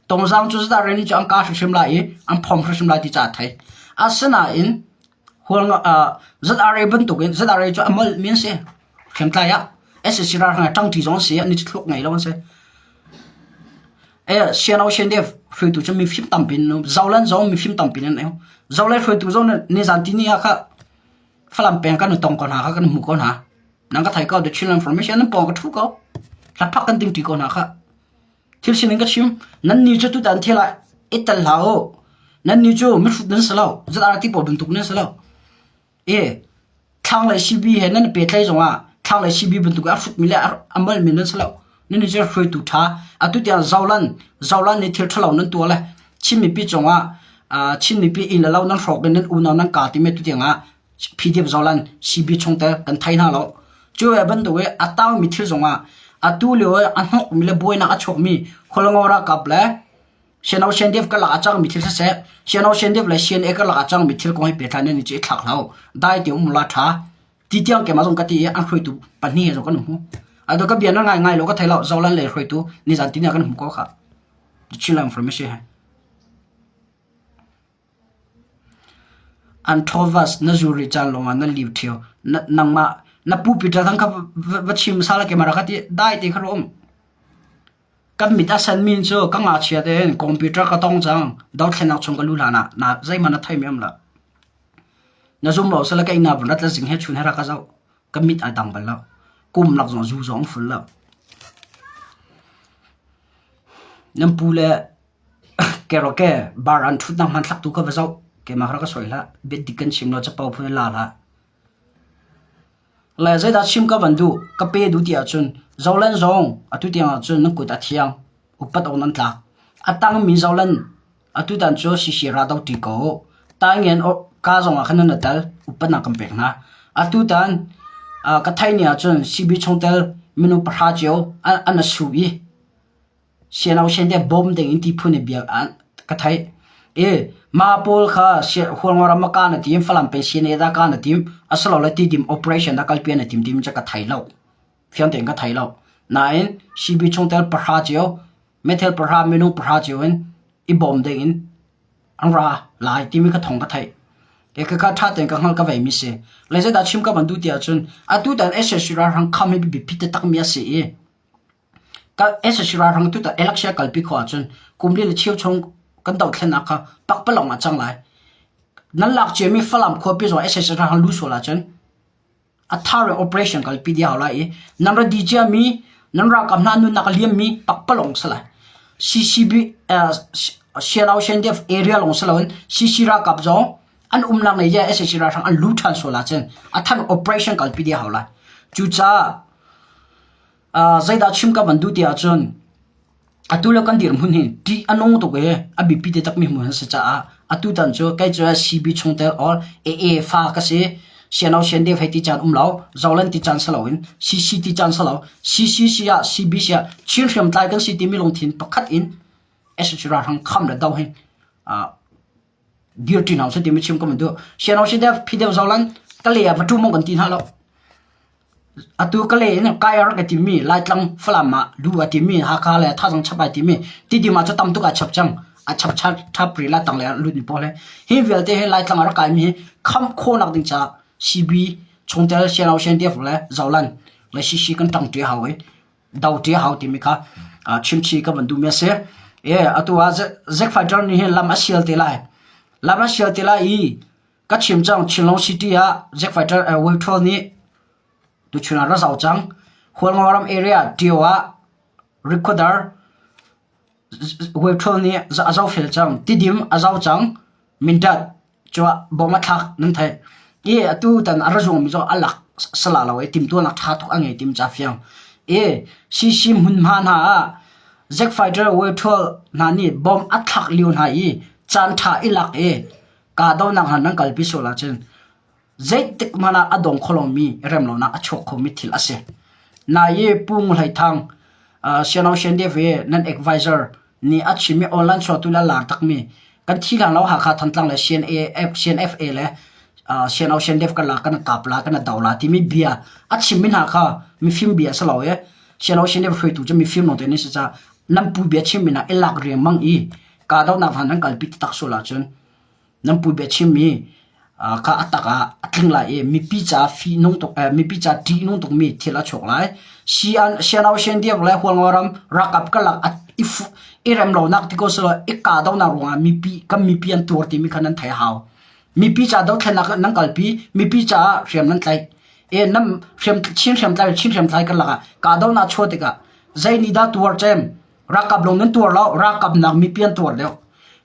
[SPEAKER 1] Tongzang cu ZRA nih cu an kah hrimhrim lai i an phom hrimhrim lai ti cu aa thei. Asinain ZRA bantukin ZRA cu a molhmi an si. Hriamtlai ah SAC ralhrang ṭangṭi zong an si, an i thluk ngei lo an si. Eh, Siano Shendev hruaitu cu mifim tampi an um. Zoland zong mifim tampi an um. Zoland hruaitu zong nizan tini ah kha Falam peng kan i tong ko hna kha kan hmu ko hna. Nang ka thei ko the Chinland Information nan pawng ka ṭhu ko. Hlaphak kan dingṭi ko hna kha. Thil sining ka chim. Nan ni cu tutan thil ah i tel hlah u. Nan ni cu mihrut nan si lo. ZRT pawl bantuk nan si lo. E thlanglei CB he nan i pehtlaih zongah thlanglei CB bantuk a hrutmi le a malmi nan si lo. Nan ni cu hruaitu ṭha. Atu tiang Zolan Zolan nih thil ṭhalo nan tuah le Chin mipi cungah Chin mipi inn le lo nan hrawk i nan unau nan kaa timi atu tiangah PDF Zolan CB chungtel kan thei hna lo. Cu ve bantuk i a tangmi thil zongah atu lio i a hnokmi le buainak a chuakmi Khualngo ralkap le CNO CNDF karlak ah cangmi thil siseh, CNO CNDF le CNA karlak ah cangmi thil kong hi pehtlai nan i cu i thlak hlah u. Dai te um la ṭha. Ti tiang keimah zong ka ti i an hruaitu pahnih he zong kan hmu. Ado ka bia na ngai ngai lo ka thei lo Zolan le hruaitu nizan tini ah kan hmu ko kha. Chin information he. An ṭhawvas na zuri caan lawngah na liu ṭheo. Nangmah na pu Peter thang kha va chim sala keimah rak ka ti dai te kha rum. Kan mit a senmi cu ka ngakchia tein computer ka tong cang. Dothlennak chung ka luh hlan ah na zeihmanh na theimi um lo. Na zum lo sile ka inn ah vun rat le zing he chun he rak ka zoh. Ka mit ai dang bal lo. Kum lak zong zu zong ful lo. Nan pu le karaoke bar an ṭhutnak hmanthlak tu kha va zoh. Keimah kha rak ka sawi hlah. Biadik kan chim lo capo phun in la hlah. Le zeidah chim ka van duh, ka pe duh ti ahcun Zoland zong atu tiang ahcun nan kut a thiang, upat awk nan tlak. A tangmi Zoland atutan cu sisi ra do ṭi ko. Taingen ka zong ah khan nan tel, upatnak kan pek hna. Atutan ka theih ni ahcun CB chungtel minung pahra cio an a su i Siano te bawm ding in ti phun i bia ka theih. I mah pawl kha Hualngo ram ah ka na tim, Falam peng CNA dah ka na tim, asilole Tidim operation dah kalpi na tim timi cu ka thei lo. Fiang tein ka thei lo. Nain CB chungtel pahra cio, meithal pahra, minung pahra cio in i bawm ding in an ra lai timi ka thong ka theih. Ke ka ka ṭha tein ka hngal ka veimi si. Le zeidah chim ka van duh ti ahcun atu tan SSC ralhrang kham hi biapi takmi a si i. SSC ralhrang tutan election kalpi khawh ahcun kum li le cheu chung kan dohthlennak kha pakpalawng ah cang lai. Nan lak ciami Falam khuapi zong SSC ralhrang lu sual ahcun a thar in operation kalpi dih hau lai i nan ra di ciami nan ralkap hna nunnak a liammi pakpalawng si lai. CCB CNO CNDF area lawng si loin CC ralkap zong an umnak lei ah SAC ralhrang an lu ṭhan sual ahcun a than operation kalpi dih hau lai. Cucaah zeidah chim ka van duh ti ahcun atu le kan dirhmun hi ṭih a nung tuk i a biapi te takmi hmun an si caah atutan cu kei cu CB chungtel or AA fa ka si. CNO CNDF hei ti caan um lo, Zoland ti caan si loin CC ti caan si lo, CCC ah CBC ah Chin hriamtlai kan si timi lungthin pakhat in SAC ralhrang kham le do hi dirṭi hna usih timi chim ka van duh. CNO CDF PDF Zoland Kalay ah va ṭum kan ti hna lo. Atu Kalay in kai a rak i timi Laitlang Falam ah lu a timi Hakha le Thazang chap ai timi Tidim ah cu tam tuk aa chap cang. A chap chap rih la tang le ah lut mi pawl he. Hi vialte hi Laitlang ah rak kaimi hi khamh khawhnak ding caah CB chungtel CNO CNDF le Zoland le CC kan ṭangṭi a hau i do ṭi a hau timi kha chimchih ka van duhmi a si. E atu ah Zack Fighter nih hin lam a sial te lai. Lam a sial te lai i ka chim cang Chinlong City ah Zack Fighter Wave 12 nih tuchun ah ra zau cang. Hualngo ram area Tio ah Rikhuadar Wave 12 nih a zohfel cang. Tidim a zo cang. Mindat Cuah bawm a thlak nan theih. I atu tan a ra zuangmi cu a lak sala lo i timtuahnak ṭha tuk a ngei tim ca fiang. I CC hmunhma hna ah Zack Fighter Wethol hna nih bom a thlak lio hna i caan ṭha i lak i kahdohnak hna nan kalpi sual ahcun zeitik hmanh ah a dong kho lomi remlonak a chuak khomi thil a si. Nai i Pu Ngu Hlei Thang, Siano Shendef i nan advisor nih a chim i online chuahtu le a lar takmi kan thi hlan lo Hakha Thantlang le CNA, CNFA le CNO CNDF kan la kan kap la kan do la timi bia a chimmi hna kha mifim bia si lo i CNO CNDF hruaitu cu mifim lawng te nih si ca nan pu bia chimmi hna i lak riangmang i kahdohnak hna nan kalpi taktak sual ahcun Nan pu biachimmi kha a tak ah a tling lai i mipi ca fihnung tuk mipi ca ṭihnung tukmi thil a chuak lai. Siano Siandiak le Hualngo ram ralkap karlak i rem lonak ti ko selaw i kahdohnak ruangah mipi kan mipi an tuar timi kha nan theih a hau. Mipi ca dothlennak nan kalpi, mipi caah hriam nan tlaih. E nam hriam Chin hriamtlai le Chin hriamtlai karlak ah kahdohnak chuah tikah zei nih dah tuar cem? Ralkap lawng nan tuar lo, ralkap nak mipi an tuar deuh.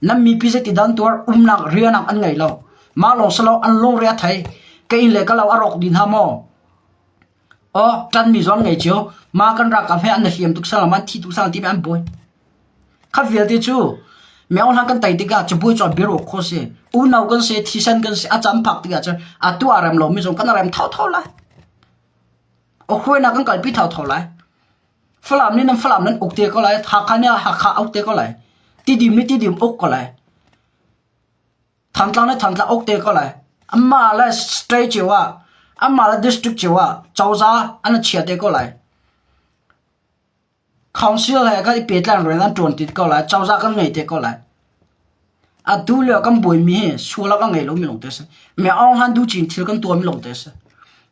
[SPEAKER 1] Nan mipi zeiti dah an tuar? Umnak rianak an ngei lo. Mah lawng si lo an lungre a thei. Ka inn le ka lo a rawk dih hna maw? Aw, ṭanmi zong an ngei cio. Mah kan ralkap he an hliam tuk sang an thi tuk sang timi an buai. Kha vialte cu meo hlan kan tei tikah cabuai cu bia rawk kho si. Unau kan si, thisen kan si, a cam phak tikah cun atu a rem lomi zong kan rem thotho lai. Hruainak kan kalpi thotho lai. Falam nih nan Falam nan uk te ko lai, Hakha nih Hakha uk te ko lai, Tidim nih Tidim uk ko lai, Thantlang nih Thantlang uk te ko lai. Anmah le state cio ah, anmah le district cio ah cozah an chia te ko lai. Council he kan i pehtlaih rian an ṭuan ti ko lai, cozah kan ngei te ko lai. Atu lio kan buaimi hi sual a ngei lomi lawngte a si. Mi Aung Han Du Cin thil kan tuahmi lawngte a si.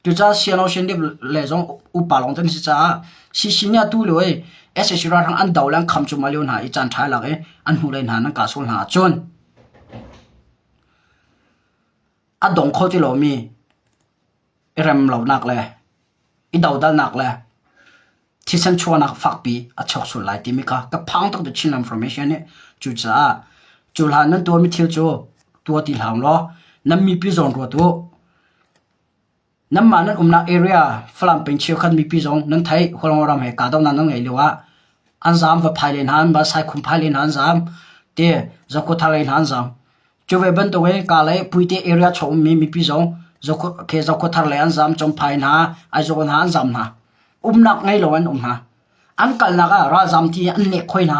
[SPEAKER 1] Cucaah CNO CNDF le zong upa lawngte an si caah CC nih atu lio i sac ralhrang an do le an kham cuahmah lio hna i caan ṭha lak i an hnulei hna nan kah sual hna ahcun a dong kho ti lomi i rem lonak le i dodalnak le thisen chuahnak fakpi a chuak sual lai timi kha ka phang tuk The Chin Information nih cucaah cu hlan nan tuahmi thil cu tuah ti hlah law nan mipi zawn ruat u. Nanmah nan umnak area Falam peng cheukhat mipi zong nan theih Hualngo ram he kahdohnak nan ngeih lio ah an zaam va phai len hna an va Saikhum phai len hna an zaam te Zokhawthar lei hna an zaam. Cu ve bantukin Kalay Puite area chung ummi mipi zong Zokhawthar lei an zaam, Champhai hna, Aizawl hna an zaam hna. Umnak ngei lo an um hna. An kalnak ah ralzaam ti an nek khoi hna.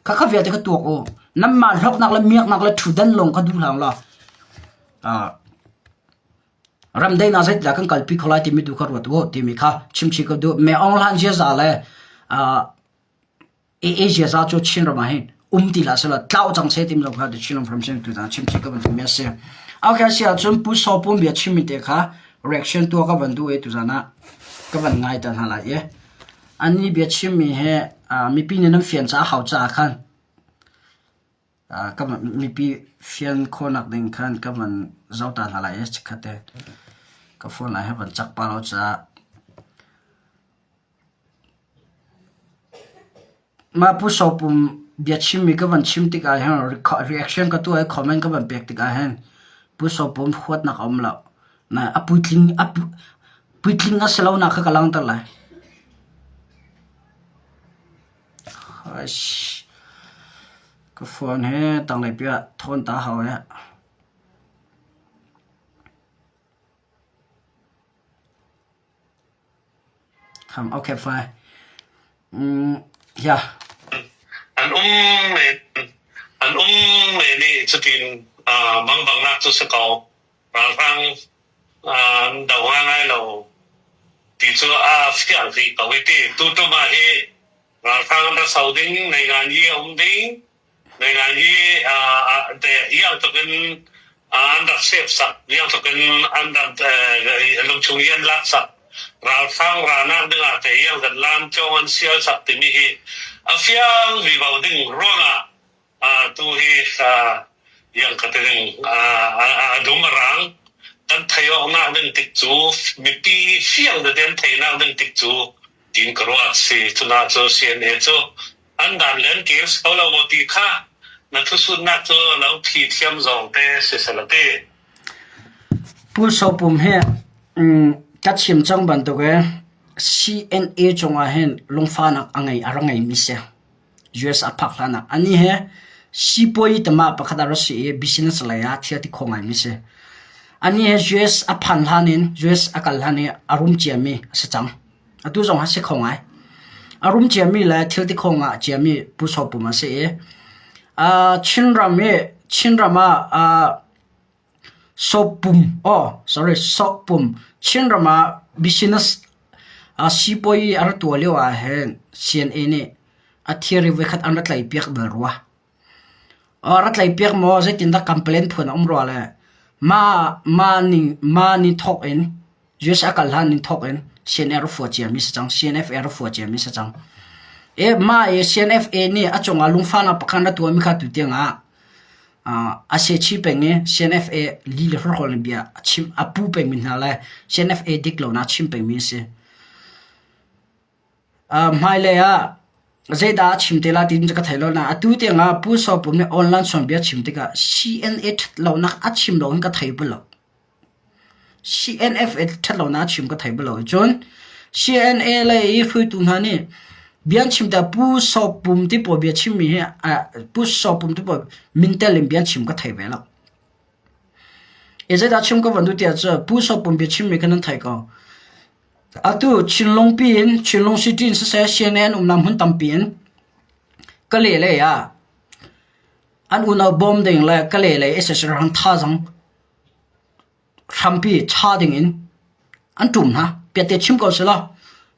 [SPEAKER 1] Khakha vialte kha tuak u. Nanmah hlawknak le miaknak le ṭhutdan lawng kha duh hlah law ramdaihnak zeitindah kan kalpi kho lai timi tu kha ruat u timi kha chimchih ka duh. Me Aung Hlan ziaza le Asia za cu Chin ram ah hin um ti hlah sehlaw tlau cang seh timi zong kha The Chin Information tu chim chih ka van duhmi a si. Okay, si ahcun Pu Saw Pum bia chimmi te kha reaction tuah ka van duh i tuzan ah ka van ngai ta hna lai i. Annih biachimmi hi mipi nih nan fian caah hau caah khan ka mipi fian khawhnak ding khan ka van zoh ta hna lai i chikkhat te ka phone ah hin van cak pah lo caah Mah Pu Sopum biachimmi ka van chim tikah hin reaction ka tuah i comment ka van pek tikah hin Pu Sopum huatnak a um lo. A puitling a puitling a si lonak kha ka langhter lai. Ka phone hi tanglei pi ah thawn ta hau eh. Okay, fine. Mm, yeah.
[SPEAKER 2] An um men an um men i cutin uh, mangbangnak cu si ko. Ralhrang uh, do ngai lo ti cu a fiang rih ko i ti tutum ah hi ralhrang ra so ding nei ngan i a um ding Nai hi iang tluk in an rak sep sak, iang tluk in an rak lungchung i an lak sak. Ralhrang ranak ding ah te iang zat lam cawng an sial sak timi hi a fiang vivo ding ruangah tu hi iang ka ti ding a dum a rang kan thei awk nak ding tik cu mipi fiang tete an thei nak ding tik cu tin ka ruat si cuna cu CNA cu an dan le an kir ko lo maw ti kha na thusutnak cu lo thi thiam zawng te si sela ti.
[SPEAKER 1] Pu Sopum hi ka chim cang bantuk e CNA cungah hin lungfahnak a ngei a ra ngeimi si. US a phak hlan ah ani he sipuai tama pakhat a ra si i business lei ah thil ti kho ngaimi si. Ani he US a phan hlan in US a kal hlan i a rum ciami a si cang. Atu zong a si kho ngai. A rum ciami le thil ti kho ngah ciami Pu Saw Pum a si i Chinram i Chinram ah Sawpum aw sorry Sawpum Chinram ah business sipuai a ra tuah lio ah hin CNA nih a thilri voikhat an ra tlaihpiak bal rua. Ra tlaihpiak maw zeitindah complaint phun a um rua le mah mah ning mah ni thawk in US a kal hlan in thawk in CNF a fua ciami si cang. CNF a fua ciami si cang. E mah i CNFA nih a cungah lungfahnak pakhat na tuahmi kha tu tiang ah a se chi peng i CNFA li le hrolhrol in bia a chim a pu pengmi hna le CNFA dik lo na chim pengmi a si. Hmailei ah zeidah a chim te lai ti cu ka thei lo nain atu tiang ah Pu Saw Pum nih online chawnbia a chim tikah CNA ṭhat lonak a chim lo in ka thei bal lo. CNF ṭhat lonak a chim ka thei bal lo. Cun CNA lei i hruaitu hna nih bia an chim tikah Pu Saw Pum ti pawl bia chimmi hi Pu Saw Pum ti pawl min tel in bia an chim ka thei ve lo. I zeidah chim ka van duh tiah cun Pu Saw Pum bia chimmi kha nan theih ko. Atu Chinlungpi in Chinlung City in siseh CNA an umnak hmun tampi in Kalay lei ah an unau bawm ding le Kalay lei sac ralhrang thazaang hrampi ṭha ding in an ṭum hna. Piatte chim ko selaw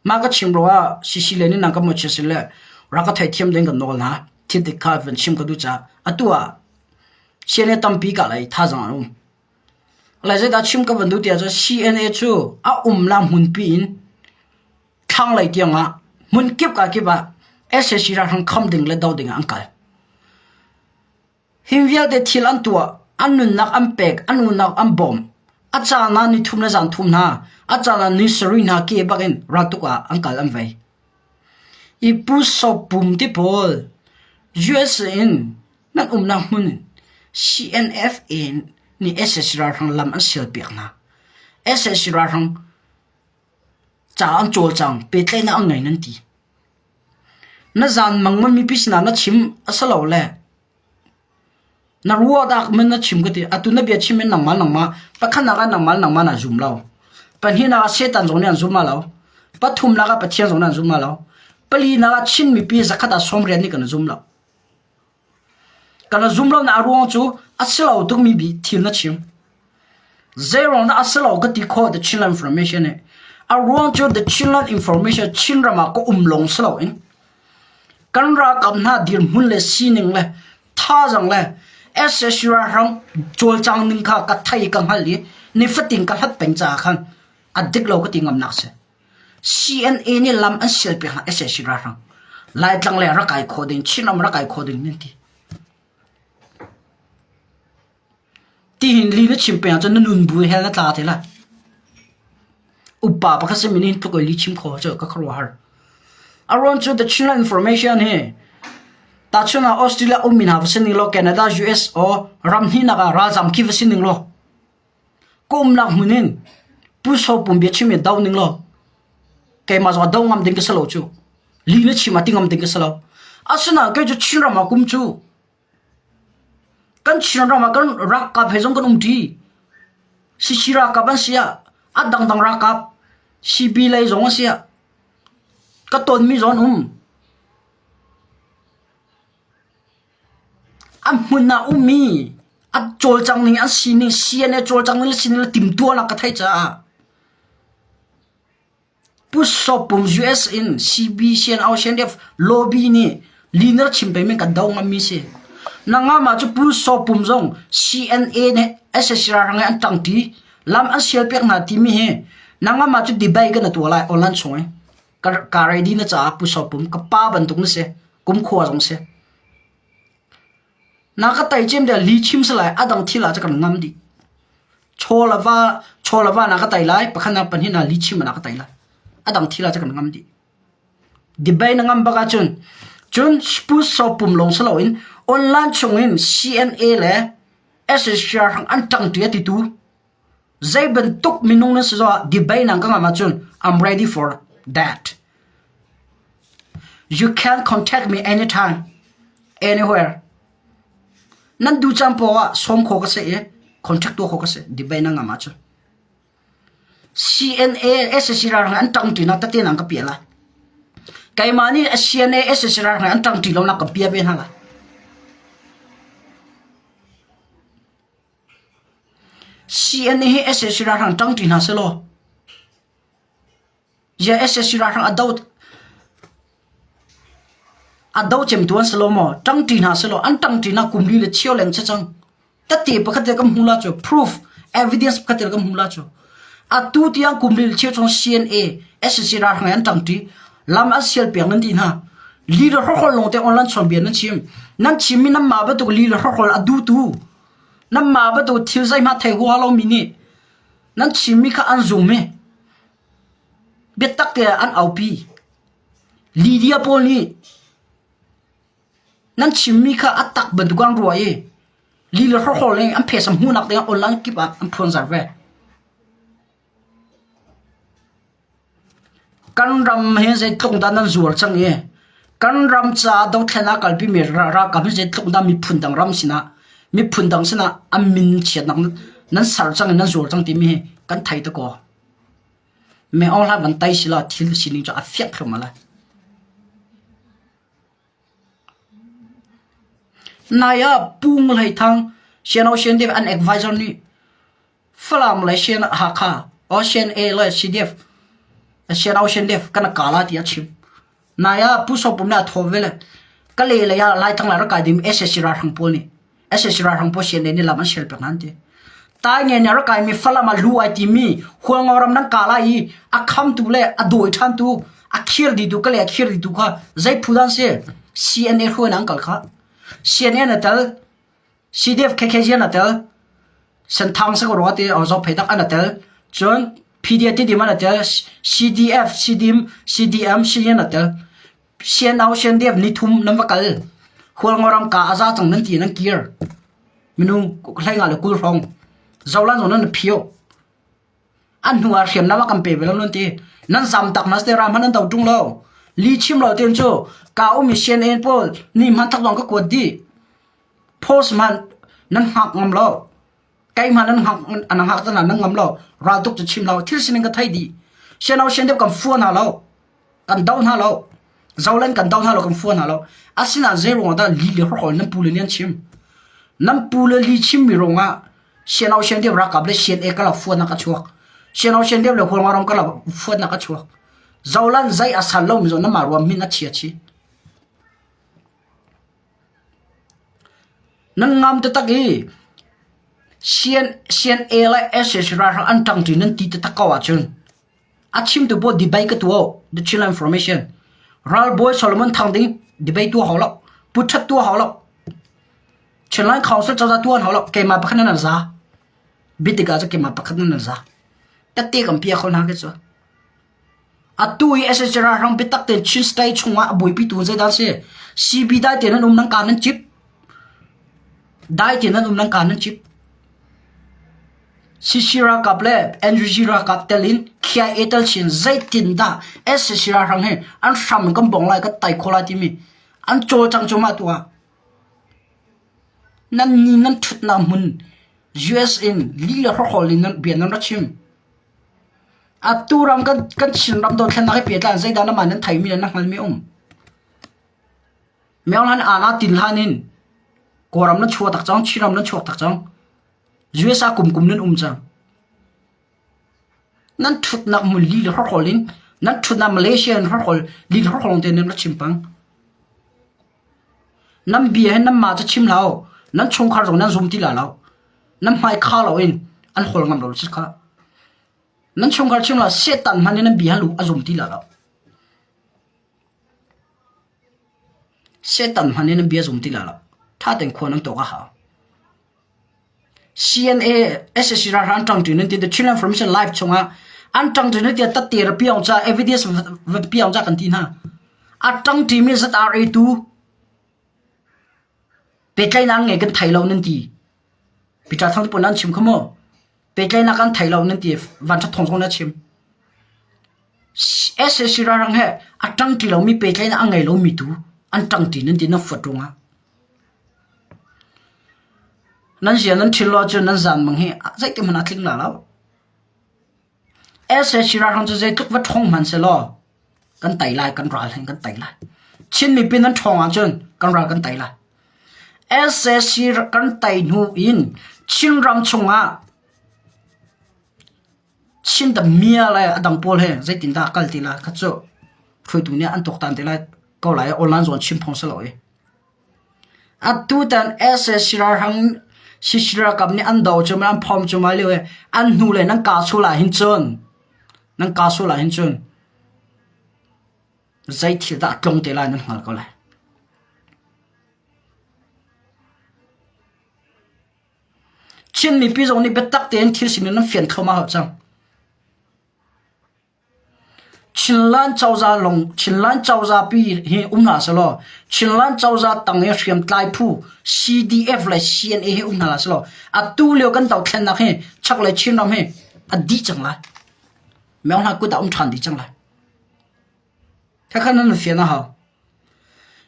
[SPEAKER 1] mah ka chim ruangah CC le nih nang ka mawhchiat sile rak ka theihthiam ding kan nawl hna. Thil dik kha van chim ka duh caah atu ah CNA tampi ka lei thazaang an um. Lai zeidah chim ka van duh tiah cun CNA cu a umnak hmunpi in thlanglei tiangah hmun kip ka kip ah sac ralhrang kham ding le do ding ah an kal. Hi vialte thil an tuah, an nunnak an pek, an unau an bawmh. A caan ah ni thum le zan thum hna, a caan ah ni sarih hna ke bak in raltuk ah an kal an vei. I Pu Sopum ti pawl USA in Nan umnak hmun in CNFA nih sac ralhrang lam an sialpiak hna. Sac ralhrang ca an cawlcang, pehtlaihnak an ngei nan ti. Na zanmang man mipi sinah na chim a si lo le na ruahnak man na chim ka ti. Atu na bia chim in nangmah nangmah pakhatnak ah nangmah nangmah na zum lo. Pahnihnak ah Satan zong nih an zum lo. Pathumnak ah Pathian zong nih an zum lo. Palinak ah Chin mipi zakhat ah 90 nih kan zum lo. Kan zum lonak a ruang cu a si lo tukmi bi thil na chim. Zeiruang dah a si lo ka ti khawh The Chinland Information nih. A ruang cu The Chinland Information Chinram ah ka um lawng si loin kan ralkap hna dirhmun le sining le thazaang le sac ralhrang cawlcang ning kha ka thei ka hngalh i nifatin ka hlat peng caah khan a dik lo ka ti ngamnak si. CNA nih lam an sial piak hna sac ralhrang. Laitlang le rak kai khawh ding, Chinram rak kai khawh ding nan ti. Tihin li na chim peng ahcun na nun bu he na tla te lai. Upa pakhat simi nih tluk li chim kho cu ka khuaruahhar. A ruang cu the Chinland Information hi tahchun ah Australia ummi hna va si ning law Canada, US or ram hnihnak ah ralzam khi va si ning law ka umnak hmun in Pu Saw Pum bia chim in do ning law keimah zong do ngam ding ka si lo cu. Li na chim ah ti ngam ding ka si lo. Asinain kei cu Chinram ah kum cu Kan Chinram ah kan ralkap he zong kan umṭi. Sisi ralkap an si ah, a dangdang ralkap CB lei zong a si ah, ka tonmi zong an um. A hmun ah ummi a cawlcang ning an sining CNA cawlcang ning le sining le timtuahnak ka theih caah Pu Sopum US in CBCNO-CNDF lobby nih liner chim pengmi kan do ngammi si. Nangmah cu Pu Sopum zong CNA nih SSC ralhrang he an ṭangṭi, lam an sial piak hna timi hi nangmah cu debate kan tuah lai online chung i ka ready na caah Pu Sopum ka pa bantuk na si, kumkhua zong si. Na ka tei cem deh li chim si lai a dang thil ah cu kan ngam dih. Chaw le va chaw le va na ka tei lai pakhat nak pahnih na li chim na ka tei lai. A dang thil ah cu kan ngam dih. Debate na ngam bak ahcun cun spus so pum lawng si loin online chung in CNA le SSR an ṭangṭi a titu zei bantuk minung nan si zongah debate nan ka ngam ahcun I'm ready for that. You can contact me anytime, anywhere. Nan duh caan paoh ah sawm khawh ka si i contact tuah khawh ka si debate nan ngam ahcun. CNA SSC ralhrang an ṭangṭi nak tete nan ka piah lai. Keimah nih CNA SSC ralhrang an ṭangṭi lo nak ka piah ve hna lai. CNA hi SSC ralhrang ṭangṭi hna selaw Ziah SSC ralhrang a do a do cemtu an si lo maw? Ṭangṭi hna selaw an ṭangṭinak kum li le cheu leng si cang. Tette pakhat te kan hmu la cu proof evidence pakhat te kan hmu la cu. Atu tiang kum li le cheu chung CNA SSC ralhrang he an ṭangṭi. Lam an sial piak nan ti hna. Li le hrokhol lawng te online chawnbia nan chim. Nan chimmi nan mah bantuk li le hrokhol a duhtu nan mah bantuk thil zeihmah thei huaha lomi nih nan chimmi kha an zum i Biatak tiah an aupi. Lydia pawl nih nan chimmi kha a tak bantuk an ruah i lila hrawhrawl in an phesam hmuhnak dingah online kip ah an phuanzar ve. Kan ram hi zeitluk dah nan zuar cang i kan ram caah dothlen ah kalpimi ralkap hi zeitluk dah miphun dang ram sinah miphun dang sinah an min chiatnak nan ser cang i nan zuar cang timi hi kan thei te ko. Me Aung Hlaing van tai sila thil sining cu a fiang thluahmah lai. Nai ah Pu Ngu Hlei Thang Siano CNDF an advisor nih Falam le Sian Hakha or CNA le CDF Siano CNDF kan kala ti a chim. Nai ah Pu Sopum nih a thaw ve le ka le lei ah Laitlang le rak kai ding SSC ralhrang pawl nih SSC ralhrang pawl CNA nih lam an sial pek hna an ti. Tainge nih a rak kaimi Falam ah lu ai timi Hualngo ram nan kah lai i a khamtu le a dawi ṭhantu a khir dihtu ka le a khir dihtu kha zei phu dah an si? CNA hruainak an kal kha. CNA na tel, CDF KKG na tel, Senthang si ko rua ti Zophei tak an tel, cun PDF Tidim an tel, CDF, CDM, CDM, CN a tel. CNO, CNDF nithum nan va kal. Hualngo ram ka a za cang nan ti nan kir. Minung hlei nga le 20 hrawng. Zolan zong nan phio. An hnu ah hriamnam a kan pe ve lo nan ti. Nan zam tak na te ram han nan do tung lo. Li chim lo ten cu ka um i CNN pawl ni hman thak zong ka kuat di. Post man nan hngak ngam lo. Keimah nan hngak an hngak tan nan ngam lo. Ral tuk cu chim lo. Thil sining ka thei di. CNO CNDF kan fua hna lo. Kan do hna lo. Zolen kan do hna lo kan fua hna lo. Asinain zei ruangah dah li le hrokhrawl nan pu le nih an chim? Nan pu le li chimmi ruangah CNO CNDF ralkap le CNA ka lo fuanak a chuak. CNO CNDF le Hualngoram ka lo fuatnak a chuak. Zolan zei a sal lomi zong namah ruam min a chia chi. Nan ngam taktak i CN, CNA le SAC ralhrang an ṭangṭi nan ti taktak ko ahcun. A chimtu pawl debate ka tuah The Chinland Information. Ralbawi Solomon Thang Ding debate tuah hau lo. Pu That tuah hau lo. Chinland Council cozah tuah hau lo. Keimah pakhat nan za. Bitik ah cu keimah pakhat nan za. Tette kan pia kho hna ke cu. Atu i SSG ralhrang biatak tein Chin State chungah a buaipitu zeidah a si? CB dai tein nan um nan kaa nan cip. Dai tein nan um nan kaa nan cip. CC ralkap le NUG ralkap tel in KIA tel chin zeitindah SSG ralhrang hi an hram in kan bong lai kan tai khawh lai timi an cawlcang cuahmah tu ah nan ni nan ṭhutnak hmun US in lih le hrawkhrol in nan bia nan ra chim. Atu ram kan kan Chinram dothlennak hi pehtlai in zeidah namah nan theimi le nan hngalmi um? Myo hlan ana tin hlan in Kawlram nan chuah tak cang, Chinram nan chuak tak cang. US ah kum kum nan um cang. Nan ṭhutnak hmun li le hrawkhrol in nan ṭhutnak Malaysia in hrawkhrol li le hrawkhrol te nan ra chim pang. Nan bia hi nanmah cu chim hlah u. Nan chungkhar zong nan zum ti lai lo. Nan hmai kha loin an hawl ngam lo si kha. Nan chungkhar chim hlah Satan hmanh nih nan bia lu a zum ti lai lo. Satan hmanh nih nan bia zum ti lai lo. Tha tein khua nan tuak a hau. CNA SSC ralhrang an ṭangṭi nan ti The Chinland Information Live chungah an ṭangṭi nan ti tatte ra piang ca evidence va piang ca kan ti hna. A ṭangṭimi ZRA tu pehtlaihnak ngei kan thei lo nan ti. Peter Thang te pawl nan chim kha maw? Pehtlaihnak kan thei lo nan ti vanṭhat thawng zong na chim. SSC ralhrang he a ṭangṭi lomi pehtlaihnak a ngei lomi tu an ṭangṭi nan ti nan fuat ruangah. Nan zia nan ṭhil lo ahcun nan zaanmang hi zeitik hmanh ah a tling la lo. SAC ralhrang cu zeitluk va ṭhawng hmanh sehlaw kan tei lai, kan ral hin kan tei lai. Chin mipi nan ṭhawng ahcun kan ral kan tei lai. SAC kan tei hnu in Chinram chungah Chin mia le a dang pawl he zeitindah kal ti lai kha cu hruaitu nih an tuaktan te lai ko lai i online zawn chim phung si lo i. Atutan sac ralhrang CC ralkap nih an do cu an phawm cuahmah lio i an hnulei nan kah sual ahhin cun nan kah sual ahhin cun zei thil dah a tlung te lai nan hngal ko lai. Chin mipi zong nih biatak tein thil sining nan fian thluahmah hau cang. Chinland cozah lawng Chinland cozah pi hi um hna sehlaw Chinland cozah tang i hriamtlai phu CDF le CNA hi um hna sehlaw atu lio kan dothlennak hi chaklei Chinram hi a dih cang lai. Myo hna kut ah um ṭhan dih cang lai. Khakha nan fian a hau.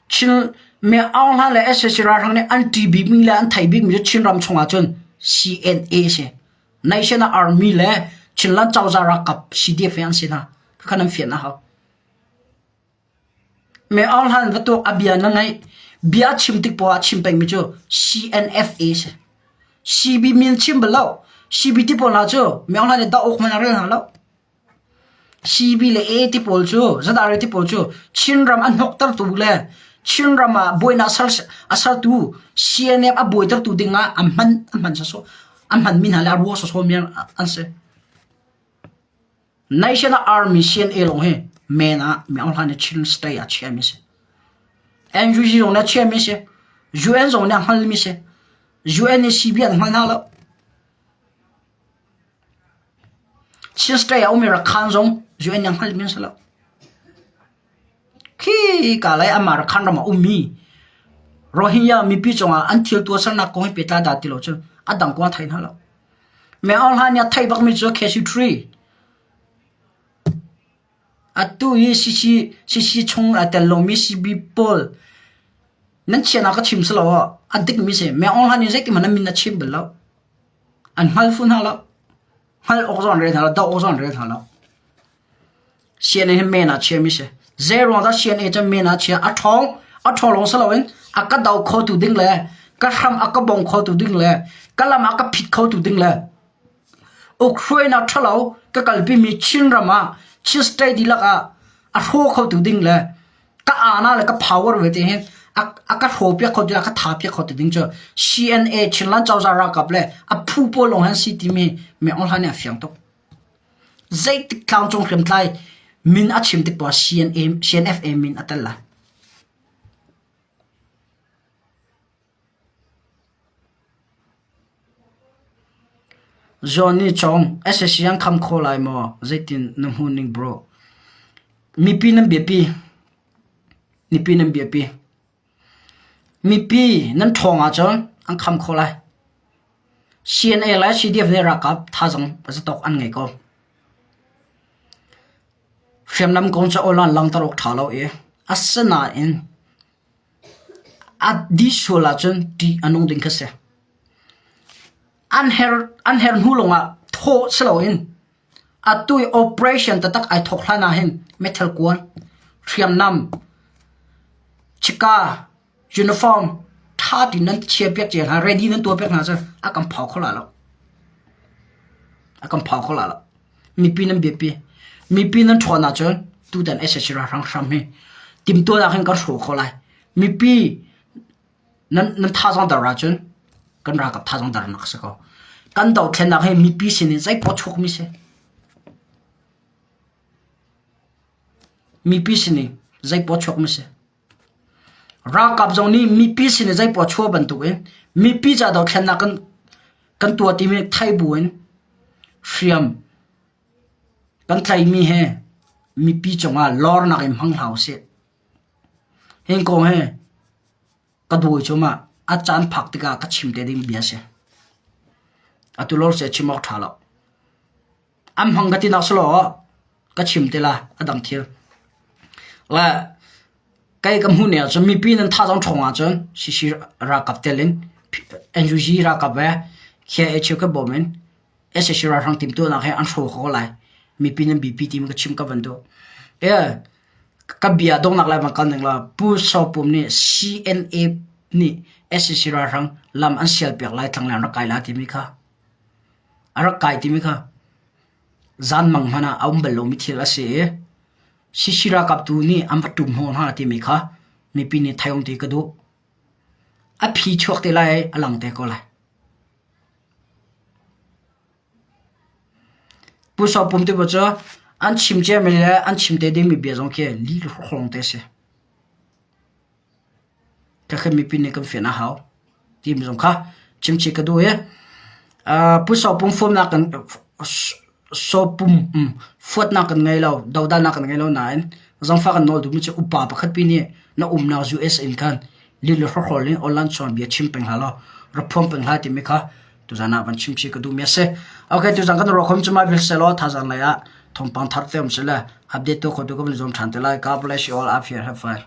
[SPEAKER 1] Chin me Aung Hla le SAC ralhrang nih an ṭih bikmi le an theih bikmi cu Chinram chungah cun CNA si. National Army le Chinland cozah ralkap CDF an si hna. Khakha nan fian a hau. Me Aung Hla va tuak a bia na ngaih bia chim tik poah chim pengmi cu CNFA si. CB min chim bal lo. CB ti pawl hna cu Me Aung Hla nih dah awk hmanh a rel hna lo. CB le A ti pawl cu ZRA ti pawl cu Chinram a hnoktertu le Chinram ah buainak a sertu CNF a buaitertu ding ah a hman a hman sawsawh a hmanmi hna le a ruak sawsawmi an si. National Army CNA lawng hi men ah mi Aung Hlan nih Chin State ah chiahmi si. NUG zong nih a chiahmi si. UN zong nih a hngalmi si. UN nih CB an hngal hna lo. Chin State a ummi Rakhan zong UN nih a hngalhmi an si lo. Khi ka lei amah Rakhan ram ah ummi Rohingya mipi cungah an thil tuahsernak kong hi pehtlai dah ti lo cu a dang kong a thei hna lo. Me Aung Hla nih a theih bakmi cu KC3 atu hi CC CC chung a tel lomi CB pawl nan chiahnak ka chim si lo a dikmi si. Me Aung Hla nih zeitin hmanh an min a chim bal lo. An hngal fu hna lo. Hngalh awk zong an rel hna lo, doh awk zong an rel hna lo. CNA hi men ah chiami si. Zei ruang dah CNA cu men ah chia? A ṭhawng, a ṭhawng lawng si loin a ka do khotu ding le ka hram a ka bong khotu ding le ka lam a ka phit khotu ding le ukhruainak ṭhalo ka kalpimi Chinram ah Chin state dihlak ah a hraw khotu ding le ka ana le ka power ve te hin a ka hraw piak kho ti a ka tha piak kho ti ding cu CNA Chinland cozah ralkap le a phu pawl lawng han si timi me Aung Hla nih a fiang tuk. Zeitik tlangcung hriamtlai min a chim tik poah CNA, CNFA min a tel lai. Johnny Chong, SSC an kham kho lai maw? Zeitin na hmuh ning bro? Mipi nan biapi. Mipi nan biapi. Mipi nan ṭhawng ahcun an kham kho lai. CNA le CDF nih ralkap thazaang zatawk an ngei ko. Hriamnam kong cu awl an langhter awk ṭha lo i asinain a dih sual ahcun ṭih a nung ding kha si. An her, an her hnu lawngah thawh si loin Atu i operation taktak ai thawk hlan ahhin meithal kuan, hriamnam, chika, uniform ṭha tein nan chiahpiak cia hna, ready nan tuahpiak hna cu a kan phau kho lai lo. A kan phau kho lai lo. Mipi nan biapi. Mipi nan ṭhawn ahcun tutan sac ralhrang hram hi timhtuahnak hin kan hrawh khawh lai. Mipi nan nan thazaang dar ahcun kan ralkap thazaang darnak a si ko. Kan dothlennak hi mipi sin in zeipaoh chuakmi si. Mipi sin in zeipaoh chuakmi si. Ralkap zong nih mipi sin in zeipaoh chuah bantukin mipi ca dothlennak kan kan tuah timi thai bu in hriam kan tlaimi he mipi cungah lornak in hmang hlah usih. Hi kong hi ka dawi cu ma a caan phak tikah ka chim te ding bia a si. Atu lawr si a chim awk ṭha lo. An hmang ka ti nak si law ka chim te la a dang thil. Le kei ka hmuh ning ahcun mipi nan thazaang ṭhawng ahcun CC ralkap tel in NUG ralkap he KIA cheukhat bawm in sac ralhrang timhtuahnak he an hraw ko lai. Mipi nan biapi timi ka chim ka van duh. Ka bia donghnak lai van kal ning law Pu Saw Pum nih CNA nih sac ralhrang lam an sialpiak lai thlanglei an rak kai lai timi kha a rak kai timi kha zanmang hmanh ah a um bal lomi thil a si i CC ralkap tu nih an va ṭum hnawh hna timi kha mipi nih theih um ti ka duh. A phi chuak te lai a lang te ko lai. Pu Saw Pum ti cu an chim ciami le an chim te dingmi bia zong khi lih hrawng te a si. Khakhi mipi nih kan fian a hau timi zong kha chimchih ka duh i Pu Saw Pum fuamnak kan Sawpum fuatnak kan ngei lo, dodalnak kan ngei lo nain zangfah kan nawl duhmi cu upa pakhat pi nih na umnak US in khan lih le hrawkhrol in online chuan bia chim peng hlah law rak phuang peng hlah timi kha tuzan ah van chim chih ka duhmi a si. Okay, tuzan kan ruah khom cu mah vil selaw thazaang lei ah thawngpang thar te um sile update tu khotu ka van zuam ṭhan te lai. God bless you all. Up here. Have fun.